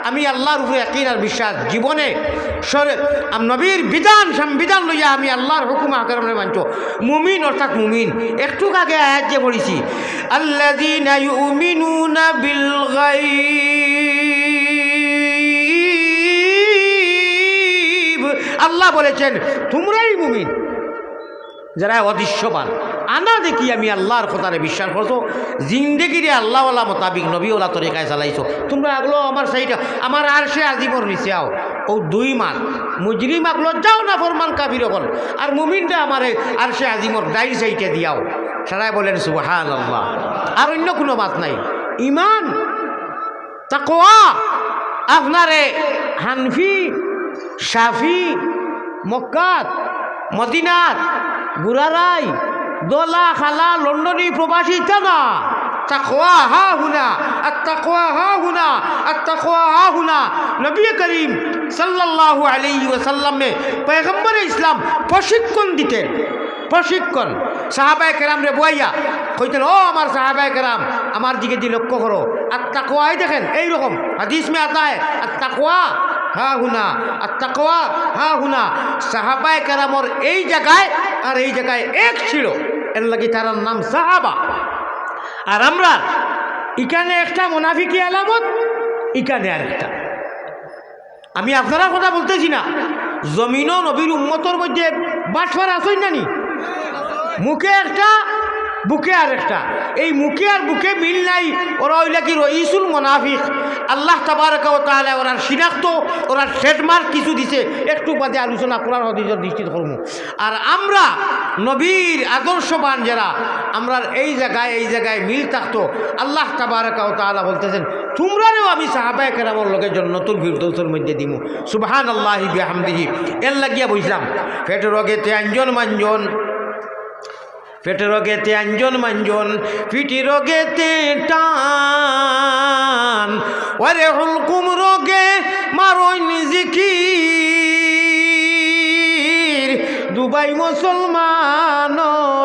"আমি আল্লাহর উপরে ইয়াকিন আর বিশ্বাস, জীবনে সরে-, আম-, নবীর বিধান, সংবিধান লইয়া আমি আল্লাহর হুকুম আহকামরে মানছো।" মুমিন অর্থাৎ মুমিন। একটু আগে আয়াত যে পড়ছি, "আল্লাযীনা ইউমিনুনা বিল গায়ব।" আল্লাহ বলেছেন, "তুমরাই মুমিন।" যারা অদৃশ্যমান, আনা দেখি আমি আল্লাহর কথারে বিশ্বাস করছো, জিন্দেগিরে আল্লাহওয়ালা মোতাবিক নবীওয়ালা তরিকায় চালাইছো, তুমরা আগলো আমার সাইডে, আমার আরশে আজিমর নিচে আও। ও দুই মাত, মুজরিম আগলো যাও, নাফরমান কাফির অকল, আর মুমিনরা আমারে আরশে আজিমর ডাইন সাইডে দিয়াও। সারায় বলেন সুবহানাল্লাহ। আর অন্য কোনো মাত নাই। ইমান তাকওয়া, আপনারে হানফি, শাফি, মক্কাত, মদিনাত, গুরারাই, দলা, খালা, লন্ডনী, প্রবাসী, ইতা না। তাকওয়া হা হুনা, আর তাকওয়া হা হুনা, আর তাকওয়া হা হুনা। নবী করিম সাল্লাল্লাহু আলাইহি ওয়াসাল্লামে পয়গম্বরে ইসলাম প্রশিক্ষণ দিতেন। প্রশিক্ষণ। সাহাবায়ে কেরামরে বওয়াইয়া কইতেন, "ও আমার সাহাবায়ে কেরাম, আমার দিকে দি লক্ষ্য করো।" আর তাকওয়াই দেখেন, এইরকম। হাদিস মে আতা হ্যায়, আর তাকওয়া হা হুনা, আর তাকওয়া হা হুনা। সাহাবায়ে কেরামর এই জাগায় আর এই জাগায় এক ছিল, এর লাগি তারার নাম সাহাবা। আর আমরা ইখানে একটা মুনাফিকি আলামত, ইখানে আরেকটা। আমি আপনারার কথা বলতেছি না, জমিনো নবীর উম্মতর মধ্যে বাটপার আছইন না নি? মুখে একটা, বুকে আরেকটা। এই মুখে আর বুকে মিল নাই, ওরা অইলা কি রইসুল মুনাফিক। আল্লাহ তাবারাকা ওয়া তাআলা ওরার শিনাখত, ওরার ট্রেডমার্ক কিছু দিছে, একটু বাদে আলোচনা কোরআন হাদিসর দৃষ্টিত করমু। আর আমরা নবীর আদর্শবান যারা, আমরার এই জাগায়, এই জাগায় মিল থাকতো। আল্লাহ তাবারাকা ওয়া তাআলা বলতেছেন, "তুমরারেও আমি সাহাবায়ে কেরামর লগে জন্নতুল ফিরদৌসর মধ্যে দিমু।" সুবহানাল্লাহি বিহামদিহি। এর লাগিয়া বইছলাম, পেট রগেতে আঞ্জন মাঞ্জন, পেট রগেতে আঞ্জন মাঞ্জন, পিঠি রগেতে টান, ওরে হুলকুম রগে মারইন জিকির, দুবাই মুসলমান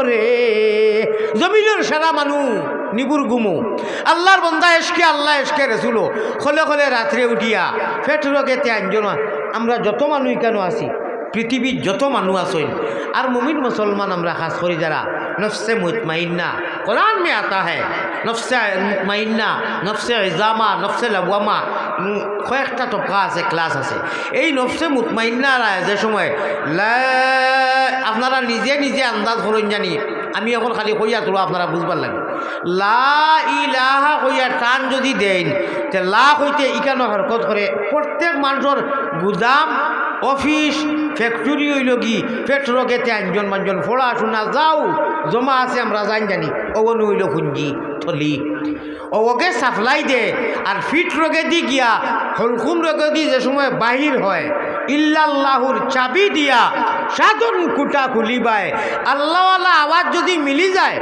রে। জমিনর সারা মানু নিবুর গুমু, আল্লাহর বন্দা এশকে আল্লাহ, এশকে রসুলো, খলে খলে রাত্রে উঠিয়া পেট রগেতে আঞ্জন মা-, আমরা যত মানু ইকানো আছি, পৃথিবীর যত মানু আছইন, আর মুমিন মুসলমান আমরা খাছ করি যারা নফসে মুতমাইন্না, কোরআন মে আতা হ্যায়, নফসে মুতমাইন্না, নফসে ইজামা, নফসে লাওয়ামা, উম, কয়েকটা তবকা আছে, ক্লাস আছে। এই নফসে মুতমাইন্নারায় যে সময় লা-, আপনারা নিজে নিজে আন্দাজ করইন জানি, আমি এখন খালি কইয়া তোরা আপনারা বুঝবার লাগি। লা ইলাহা কইয়া টান যদি দেইন, তে লা কইতে ইকানো হরকত করে। প্রত্যেক মানষর গুদাম, অফিস, ফ্যাক্টরি অইলো গি, পেট রগেতে আঞ্জন মাঞ্জন, পড়াশুনা যাও, জমা আছে আমরা জান জানি, অগনু অইলো পুঞ্জি, থলি। অগে সাপ্লাই দে, আর পিঠ রগেদি গিয়া, হুলকুম রগেদি যে সময় বাহির হয়, ইল্লাল্লাহুর চাবি দিয়া সাধন কুটা খুলিবায়। আল্লাহওয়ালা আওয়াজ যদি মিলি যায়,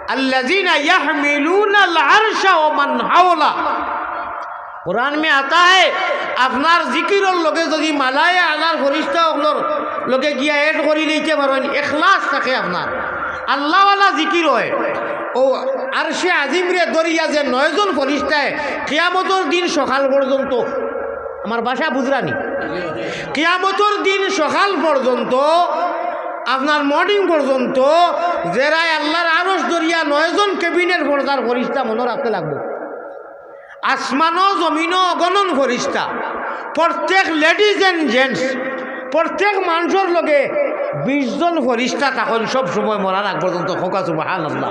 আল্লাযীনা ইয়াহমিলুনাল আরশা ওয়া মান হাওলা। কোরআন মে আতা হ্যায়, আপনার জিকিরর লগে যদি মালায়ে আলার ফিরিস্তা অকলর লগে গিয়া এড করি লইতে পারইন, ইখলাস থাকে আপনার, আল্লাহওয়ালা জিকির অয়। অউ আরশে আজিমরে ধরিয়া যে নয়জন ফরিস্তায় কিয়ামতর দিন সকাল পর্যন্ত, আমার ভাষা বুঝরানি, কিয়ামতর দিন সকাল পর্যন্ত, আপনার মর্নিং পর্যন্ত, যেরায় আল্লাহর আরশ ধরিয়া নয়জন কেবিনের পর্দার ফরিস্তা মনো রাখতে লাগবো। আসমানো জমিনো অগণন ফরিস্তা, প্রত্যেক ladies and gents, প্রত্যেক মানষর লগে বিশ জন ফরিস্তা তখন সব সময় মরার আগ পর্যন্ত। কউক্কা সুবহানাল্লাহ।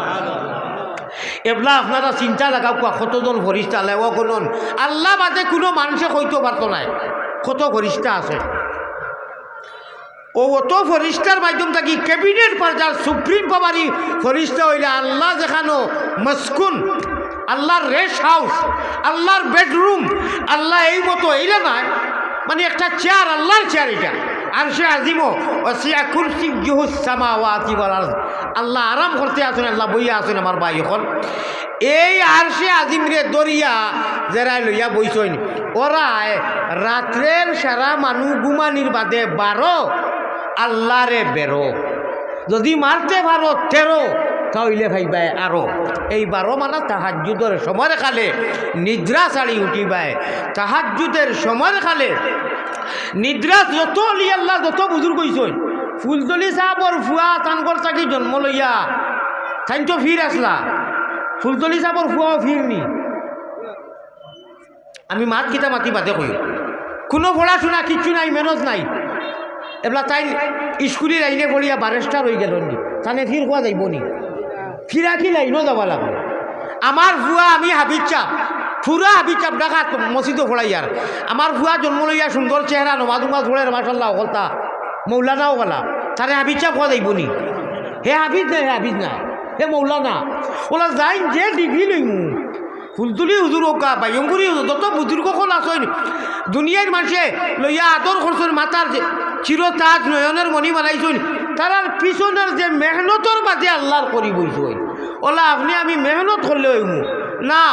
এবলা আপনারা চিন্তা লাগাউক্কা, কতজন ফরিস্তা, লেওয়া গণন। আল্লাহ বাদে কুনু মানষে কইতো পারতো নায় কত ফরিস্তা আছে। অউ অত ফরিস্তার মাধ্যম থাকি cabinet পর্যায়র supreme power-ই ফরিস্তা অইলা আল্লাহ যেখানো মসকুন, আল্লাহর rest house, আল্লাহর bedroom, আল্লাহ এই মতো এইলা নায়, মানে একটা চেয়ার, আল্লাহর চেয়ার ইটা। আরশে আজিমও, ওয়াসিআ কুরসিয়্যুহুস সামাওয়াতি ওয়াল আরদ। আল্লাহ আরাম করতে আছইন, আল্লাহ বইয়া আছইন, আমার ভাই অকল। এই আরশে আজিমরে ধরিয়া যেরায় লইয়া বইছইন, ওরায় রাত্রের সারা মানু ঘুমানির বাদে বারো, আল্লাহরে বেরো। যদি মারতে পারো তেরো, তা অইলে পাইবায় আরো। এই বারো মানা তাহাজ্জুদর সময়র কালে নিদ্রা ছাড়ি উঠিবায়। তাহাজ্জুদের সময়র কালে নিদ্রা, যত অলি আল্লাহ, যত বুজুর্গ অইছইন, ফুলতলি সাবর ফুয়া তান ঘর থাকি জন্ম লইয়া, তাইন তো ফির আছলা, ফুলতলি সাবর ফুয়াও ফির নি। আমি মাত কিতা মাতি বাদে কই, কুনু পড়াশুনা কিচ্ছু নাই, মেহনত নাই। এবলা তাইন ইস্কুলি লাইনে পড়িয়া ব্যারিস্টার অইগেলা নি, তানে ফির কওয়া যাইবো নি? ফিরাকি লাইনো যাওয়া লাগবো। আমার ফুয়া, আমি হাফিজ সাব, পুরা হাফিজ সাব, ঢাকাত মসজিদো পড়াইয়ার। আমার ফুয়া জন্ম লইয়া সুন্দর চেহারা, নমাজ উমাজ পড়ের, মাশাআল্লাহ, অকলতা মৌলানাও গেলা, তারে হাফিজ সাব কওয়া যাইবো নি? হে হাফিজ নায়, হে হাফিজ নায়, হে মৌলানা। অলা যাইন যে ডিগ্রি লইমু, ফুলতলি হুজুর অউক্কা, বাইয়ঙ্গুরি হুজুর, যত বুজুর্গ অকল আছইন, দুনিয়ার মানষে লইয়া আদর করছইন, মাথার যে চিরতাজ, নয়নের মণি বানাইছইন, তারার পিছনর যে মেহনতর বাদে আল্লাহর করিব অইছইন। অলা আপনে আমি মেহনত করলে অইমু না,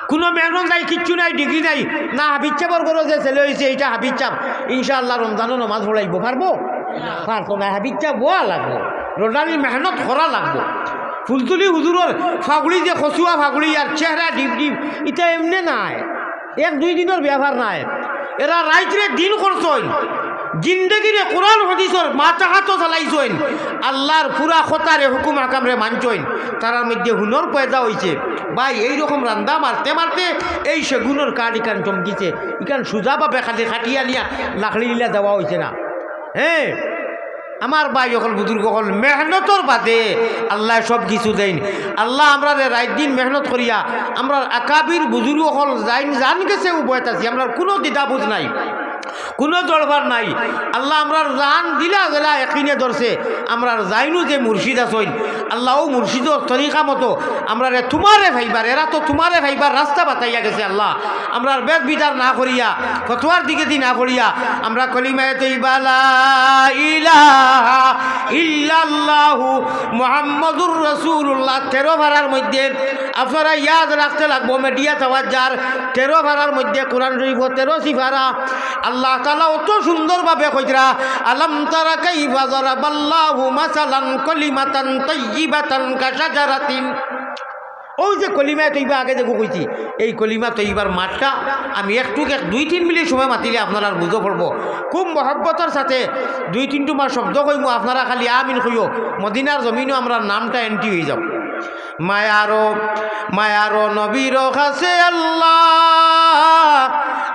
কুনু মেহনত নাই, কিচ্ছু নাই, ডিগ্রি নাই, না হাফিজ সাবর ঘরো যে ছেলে অইছে, ইটা হাফিজ সাব, ইনশাআল্লাহ রমজানো নমাজ পড়াইবো, পারবো? পারতো নায়, হাফিজ সাব অওয়া লাগবো, রোজানি মেহনত করা লাগবো। ফুলতলি হুজুরর ফাগুড়ি যে কচুয়া ফাগুড়ি আর চেহারা ডিপ ডিপ, ইটা এমনে নায়, এক দুই দিনর ব্যাপার নায়। এরা রাইতরে দিন করছইন, জিন্দেগিরে কোরআন হাদিসর মাথাহাতো চালাইছইন, আল্লাহর পুরা কথারে হুকুম হাকামরে মানছইন, তারার মধ্যে হুনর পয়দা অইছে। ভাই, এইরকম রান্দা মারতে মারতে এই সেগুনর কাঠ ইখান চমকিছে, ইখান সুজাভাবে খালি কাটিয়া নিয়া লাকড়ি দিলা দেওয়া অইছে না। হে, আমার ভাই অকল, বুজুর্গ অকল, মেহনতর বাদে আল্লায় সব কিছু দেইন। আল্লাহ আমরারে রাইত দিন মেহনত করিয়া, আমরার আকাবির বুজুর্গ অকল যাইন, যান গেছে উভয়ত আছি, আমরার কুনু দ্বিধাবোধ নাই, কুনু জড়বার নাই। আল্লাহ আমরার যান দিলা গেলা একিনে ধরছে, আমরার যাইনও যে মুর্শিদ আছইন, আল্লাহ অউ মুর্শিদর তরিকা মতো আমরারে তুমারে পাইবার, এরা তো তুমারে পাইবার রাস্তা বাতাইয়া গেছে। আল্লাহ আমরার বেদ বিধার না করিয়া, ফতোয়ার দিকেদি না পড়িয়া, আমরা কলিমায়ে তৈবা লা ইলাহা ইল্লাল্লাহু মুহাম্মাদুর রাসূলুল্লাহ তেরো পারার মধ্যে আপনারা ইয়াদ রাখতে লাগবো, মিডিয়া তাওয়াজ্জার তেরো পারার মধ্যে কোরআন শরীফ তেরো সিপারা আল্লাহ তাআলা অত সুন্দরভাবে কইতরা, "আলাম তারা কাইফা যারাবাল্লাহু মাসালান কালিমাতান তাইয়িবাতান কাশাজারাতিন।" অউ যে কলিমায়ে তৈবা আগে যেগু কইছি, এই কলিমা তৈবার মাতটা আমি একটুক এক দুই তিন মিনিট সময় মাতিলে আপনারার বুঝো পড়বো। খুব মহব্বতর সাথে দুই তিনটু মার শব্দ কইমু, আপনারা খালি আমিন কইও। মদিনার জমিনো আমরার নামটা এন্ট্রি অইযাউক। মায়ারো, মায়ারো নবীর কাছে আল্লাহ,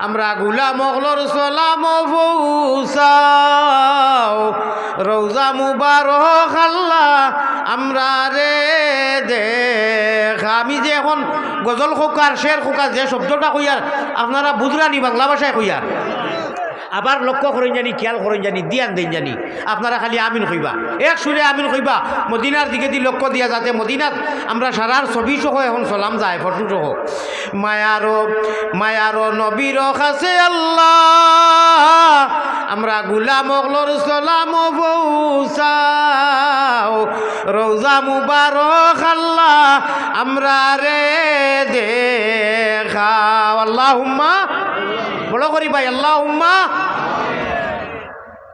আমরা গুলাম অকলর সালাম পৌঁছাও। রওজা মুবারক আল্লাহ, আমরারে দেখা। আমি যে এখন গজল কউক্কা আর শের কউক্কা যে শব্দটা কইয়ার, আপনারা বুঝরা নি বাংলা ভাষায় কইয়ার। আবার লক্ষ্য করইন জানি, খেয়াল করইন জানি, ধ্যান দেইন জানি। আপনারা খালি আমিন কইবা, এক সুরে আমিন কইবা। মদিনার দিকেদি লক্ষ্য দিয়া, যাতে মদিনাত আমরা সারার ছবি সহ এখন সালাম যায়, ফটো সহ। মায়ারো, মায়ারো নবীর কাছে আল্লাহ, আমরা গুলাম অকলর সালাম পৌঁছাও। রওজা মুবারক আল্লাহ, আমরারে দেখাও। আল্লাহুম্মা, বড় করি ভাই, আল্লাহুম্মা।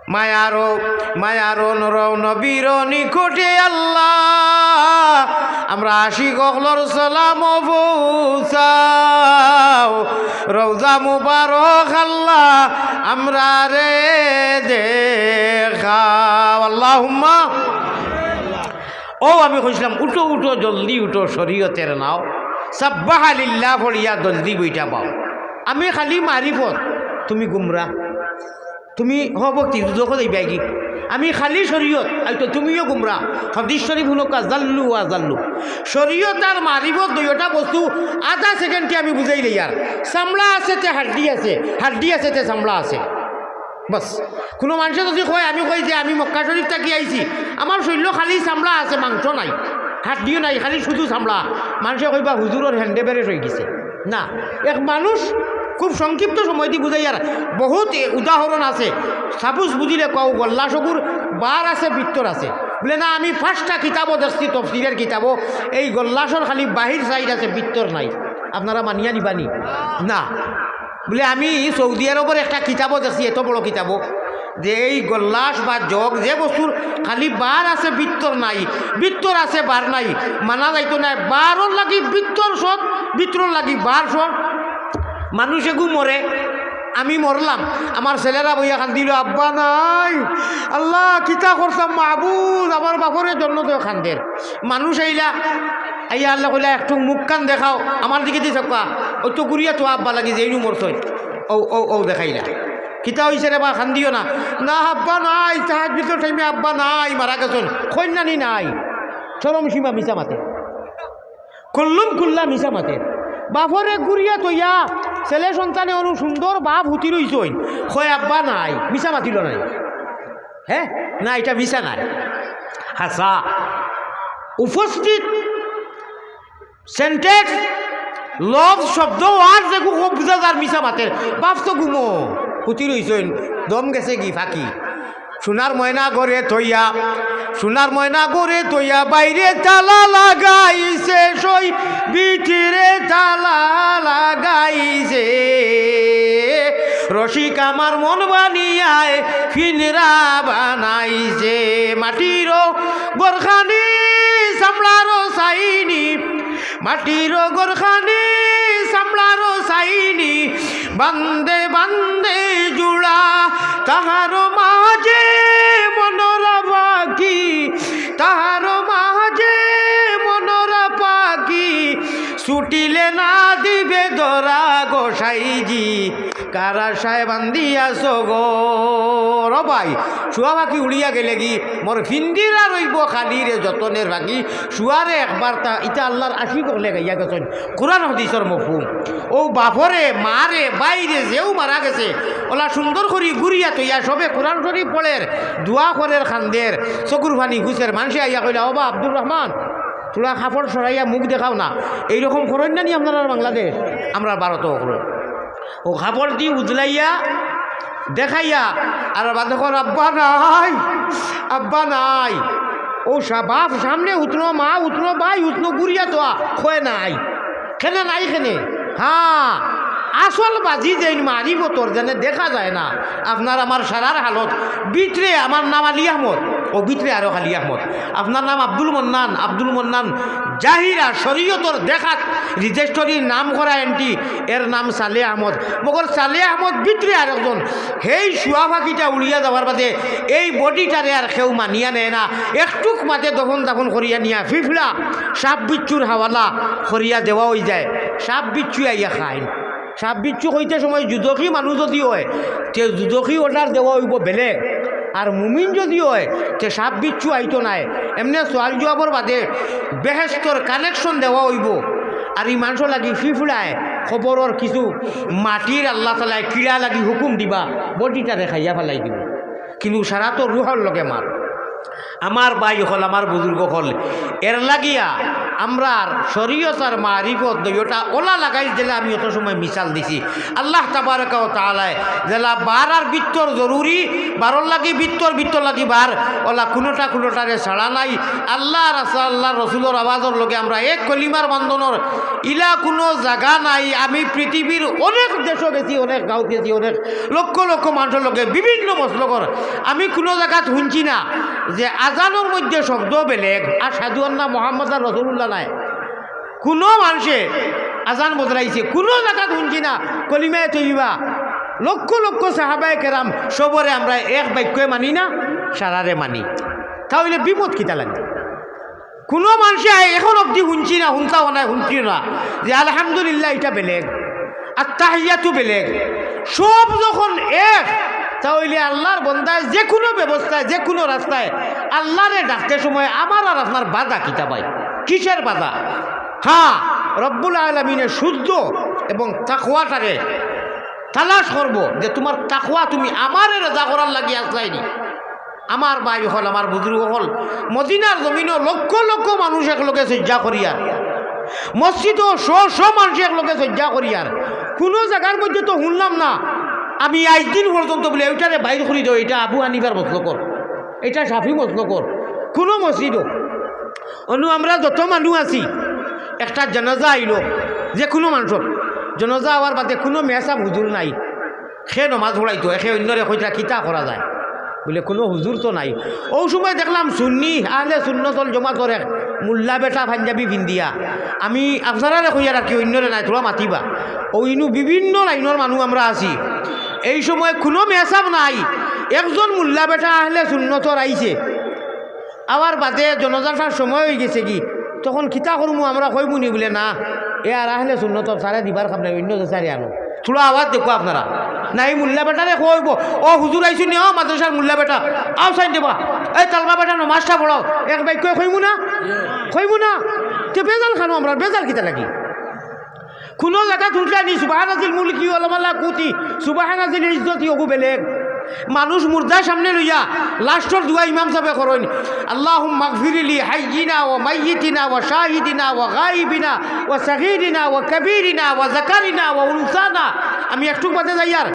মায়ারো, মায়ারো নর নবীর নিকটে আল্লাহ, আমরা আশিক অকলর সালাম পৌঁছাও, রওজা মুবারক আল্লাহ, আমরারে দেখাও। আল্লাহুম্মা। ও আমি কইছিলাম, উঠো উঠো, জলদি উঠো, শরীয়তের নাও, সাব্বাহা লিল্লাহ পড়িয়া জলদি বইটা পাও। আমি খালি মারিফত, তুমি গুমরা। তুমি হ ভক্তি দুজখো যাইবায় গি? আমি খালি শরীয়ত, আই তো তুমিও গুমরা। হাদিস শরীফ হুনউক্কা, জাল্লু ওয়া জাল্লু। শরীয়ত আর মারিফত দুইওটা বস্তু আধা সেকেন্ডে আমি বুঝাই লই। আর চামড়া আছে তে হাড্ডি আছে, হাড্ডি আছে তে চামড়া আছে। বাস। কুনু মানষে যুদি কয়, আমি কই যে আমি মক্কা শরীফ থাকি আইছি, আমার শরীলো খালি চামড়া আছে, মাংস নাই, হাড্ডিও নাই, খালি শুধু চামড়া, মানষে কইবা হুজুরর হ্যান্ডে বেরেস অইগেছে। না, এক মানুষ খুব সংক্ষিপ্ত সময়দি বুঝাইয়ার, বহুত এ-, উদাহরণ আছে। সাপোজ বুঝিলে কও, গল্লাশগুর বার আছে, ভিতর আছে। বুলে, "না, আমি পাঁচটা কিতাবো দেখছি, তফসিরের কিতাবো, এই গল্লাশর খালি বাহির সাইড আছে, ভিতর নাই।" আপনারা মানিয়া নিবানি? না। বুলে, "আমি সৌদি আরবর একটা কিতাবো দেখছি, এত বড় কিতাবো।" যে এই গল্লাশ বা জগ, যে বস্তুর খালি বার আছে, ভিতর নাই, ভিতর আছে, বার নাই, মানা যাইতো নায়। বারর লাগি ভিতর সৎ, ভিতরর লাগি বার সৎ। মানুষ এগু মরে, আমি মরলাম, আমার ছেলেরা বইয়া কান্দিল, "আব্বা নাই, আল্লাহ, কিতা করতাম মাবুদ, আমার বাপরে জন্নতে কান্দের।" মানুষ আইলা, আইয়া আল্লাহ কইলা, "একটু মুখ কান দেখাও, আমার দিকে দি চাউক্কা।" ওই তো ঘুরিয়া তো আব্বা লাগি যেইনু মরছইন, ও, ও, ও দেখাইলা। "কিতা অইছে রে বা, কান্দিও না।" "না, আব্বা নাই, তাহাজ্জুদর টাইমে আব্বা নাই, মারা গেছইন।" কইন না নি নাই? শরম সীমা মিছা মাতে। কুল্লুম কুল্লা মিছা মাতে। বাপরে ঘুরিয়া থইয়া ছেলে সন্তানে অনু সুন্দর বাপ হুতি রইছইন। কয়, "আব্বা নাই।" মিছা মাতিল নাই? হে? না, ইটা মিছা নায়। হাছা। উপস্থিত সেন্টেন্স, লফজ, শব্দ, ওয়ার্ড যেগু খুব বুঝা যার মিছা মাতের। বাপ তো ঘুমো, হুতি রইছইন, দম গেছে গি ফাঁকি। সোনার ময়না ঘরে থইয়া, সোনার ময়না ঘরে থইয়া, বাইরে তালা লাগাইছে, সই ভিতরে তালা লাগাইছে। রসিক আমার মন বানিয়ায় ফিনরা বানাইছে। মাটির ঘরখানি চামড়ার চাইনি, মাটির ঘরখানি চামড়ার চাইনি, বান্দে বান্দে জুড়া, তাহার মাঝে মনর পাখি, তাহার মাঝে মনর পাখি, ছুটিলে না দিবে ধরা গোসাইজি, কার আশায় বান্ধিয়াছ ঘর। ও ভাই, শুয়া পাখি উড়িয়া গেলে গি, মোর ফিন্দিরা রইব খালি রে যতনের পাখি, শুয়ারে একবার তা, ইতা আল্লাহর আশিক অকলে গাইয়া গেছইন। কোরআন হাদিসর মফহুম। ও বাপরে, মারে, বাইরে যেউ মারা গেছে, ওলা সুন্দর করি ঘুরিয়া থইয়া সবে কোরআন শরীফ পড়ের, দোয়া করের, কান্দের, চকুর পানি গুছের। মানষে আইয়া কইলা, "ও বা আব্দুর রহমান, থুড়া কাপড় সরাইয়া মুখ দেখাও না।" এইরকম করইন না নি আপনারার বাংলাদেশ, আমরার ভারতও করইন। ও কাপড় দি উজলাইয়া দেখাইয়া আর বাদে কর, "আব্বা নাই, আব্বা নাই।" ও সা-, বাপ সামনে উঠনো, মা উঠনো, ভাই উঠনো, ঘুরিয়া তো আ-, কয় নাই। কেনে নাই কেনে? হ্যাঁ, আসল বাজি যেইন মারিফতর যেনে দেখা যায় না। আপনার আমার সারার হালত, ভিতরে আমার নাম আলী আহমদ, ও ভিতরে আরো আলী আহমদ। আপনার নাম আব্দুল মন্নান, আব্দুল মন্নান জাহিরা শরীয়তর দেখাত রেজিস্ট্রির নাম করা এন্ট্রি, এর নাম সালে আহমদ। মগর সালে আহমদ ভিতরে আরেকজন, হেই শুয়া পাখিটা উড়িয়া যাওয়ার বাদে এই বডিটারে আর কেউ মানিয়া নেয় না। একটুক মাঝে দফন দাফন করিয়া নিয়া ফিফড়া, সাপ বিচ্ছুর হাওয়ালা করিয়া দেওয়া অইযায়। সাপ বিচ্ছু আইয়া খাইন। সাপ বিচ্ছু কইতে সময় দুজখি মানুষ যদি অয়, তে দুজখি অর্ডার দেওয়া অইবো বেলেগ। আর মুমিন যদি অয়, তে সাপ বিচ্ছু আইতো নায়। এমনে সওয়াল জুয়াবর বাদে বেহেস্তর কানেকশন দেওয়া অইবো। আর ই মানষর লাগি ফিফড়ায় কবরর কিছু মাটির আল্লাহ তাআলায় কিড়া লাগি হুকুম দিবা, বডিটারে খাইয়া ফালাই দিবো। কিন্তু সারা তো রুহর লগে মার। আমার ভাই অকল, আমার বুজুর্গ অকল, এর লাগিয়া আমরার শরীয়ত আর মারিফত দুইওটা ওলা লাগাইল দিলে আমি অত সময় মিসাল দিছি। আল্লাহ তাবারাকা ওয়া তাআলায় যেলা বার আর ভিতর জরুরি, বারর লাগি ভিতর, ভিতর লাগি বার, ওলা কুনুটা কুনুটারে ছাড়া নাই। আল্লাহ আর আল্লাহর রসুলর আওয়াজর লগে আমরা এক কলিমার বান্ধনর ইলা কুনু জাগা নাই। আমি পৃথিবীর অনেক দেশো গেছি, অনেক গাঁওত গেছি, অনেক লক্ষ লক্ষ মানষর লগে বিভিন্ন মসলকর। আমি কুনু জাগাত হুনছি না যে আজানর মধ্যে শব্দ বেলেগ, আশহাদু আন্না মুহাম্মাদার রাসূলুল্লাহ নায়। কুনু মানষে আজান বদলাইছে, কুনু জাগাত হুনছি না। কলিমায়ে তৈয়বা, লক্ষ লক্ষ সাহাবায়ে কেরাম সবরে আমরা এক বাক্যে মানি না, সারারে মানি। তা অইলে বিপদ কিতা লাগে? কুনু মানষে আই-, এখন অবধি হুনছি না, হুনতাও না, হুনছি না যে আলহামদুলিল্লাহ ইটা বেলেগ, আত্তাহিয়াতু বেলেগ। সব যখন এক, তা অইলে আল্লাহর বন্দায় যে কুনু ব্যবস্থায়, যে কুনু রাস্তায় আল্লাহরে ডাকতে সময় আমার আর আপনার বাধা কিতা ভাই? কিসের বাধা? হ্যাঁ, রব্বুল আলামিনে শুদ্ধ এবং তাকওয়াটারে তালাশ করবো যে তুমার তাকওয়া তুমি আমারে রাজা করার লাগি আসলায়নি। আমার ভাই অকল, আমার বুজুর্গ অকল, মদিনার জমিনো লক্ষ লক্ষ মানুষ একলগে সইজ্জা করিয়ার, মসজিদো শ শ মানুষ একলগে সইজ্জা করিয়ার। কুনু জাগার মধ্যে তো হুনলাম না আমি আইজ দিন পর্যন্ত বুলে, "ওইটারে বাইর করি দেও, ইটা আবু হানিফার মসলকর, ইটা শাফি মসলকর।" কুনু মসজিদো, অনু আমরা যত মানুষ আছি, একটা জানাজা আইলো, যে কুনু মানষর জানাজা আওয়ার বাদে কুনু মেসাব হুজুর নাই, কে নমাজ পড়াইতো, একে অইন্যরে কইতরা কিতা করা যায়? বুলে, "কুনু হুজুর তো নাই।" অউ সময় দেখলাম সুন্নি, আহলে সুন্নত ওয়াল জমাতর এক মুল্লা বেটা পাঞ্জাবি পিন্দিয়া, আমি আপনারারে কইয়া রাখি, অইন্যরে নায়, থুড়া মাতিবা। অউ ইনু বিভিন্ন লাইনর মানুষ আমরা আছি। এই সময় কুনু মেসাব নাই, একজন মুল্লা বেটা আহলে সুন্নতর আইছে। আওয়ার বাদে জানাজাটার সময় অইগেছে গি, তখন কিতা করমু আমরা কইমু নি? বুলে, "না, এ আর আহলে সুন্নতর, তারে দিবার কাম নাই, অইন্য যে তারে আনো।" থুড়া আওয়াজ দেখো আপনারা। না, ই মুল্লা বেটারে কইবো, "ও হুজুর আইছইন নি, ও মাদ্রাসার মুল্লা বেটা, আও চাইন দেবা, এই তালবা বেটা নমাজটা পড়াও।" এক বাক্যে কইমু না? কইমু না? তে বেজাল খানো আমরা, বেজাল কিতা লাগি? কুনু জাগাত হুনছলায় নি সুবহানাজিল মুলকি ওয়াল মালাকুতি, সুবহানাজিল ইজ্জতি, অগু বেলেগ। মানুষ মুর্দা সামনে লইয়া লাস্টর দোয়া ইমাম সাবে করইন, "আল্লাহুম্মা গফির লি হাইয়িনা ওয়া মাইয়িতিনা ওয়া শাহিদিনা ওয়া গাইবিনা ওয়া সগীরিনা ওয়া কবীরিনা ওয়া যাকারিনা ওয়া উনসানা।" আমি একটুক বাদে যাইয়ার।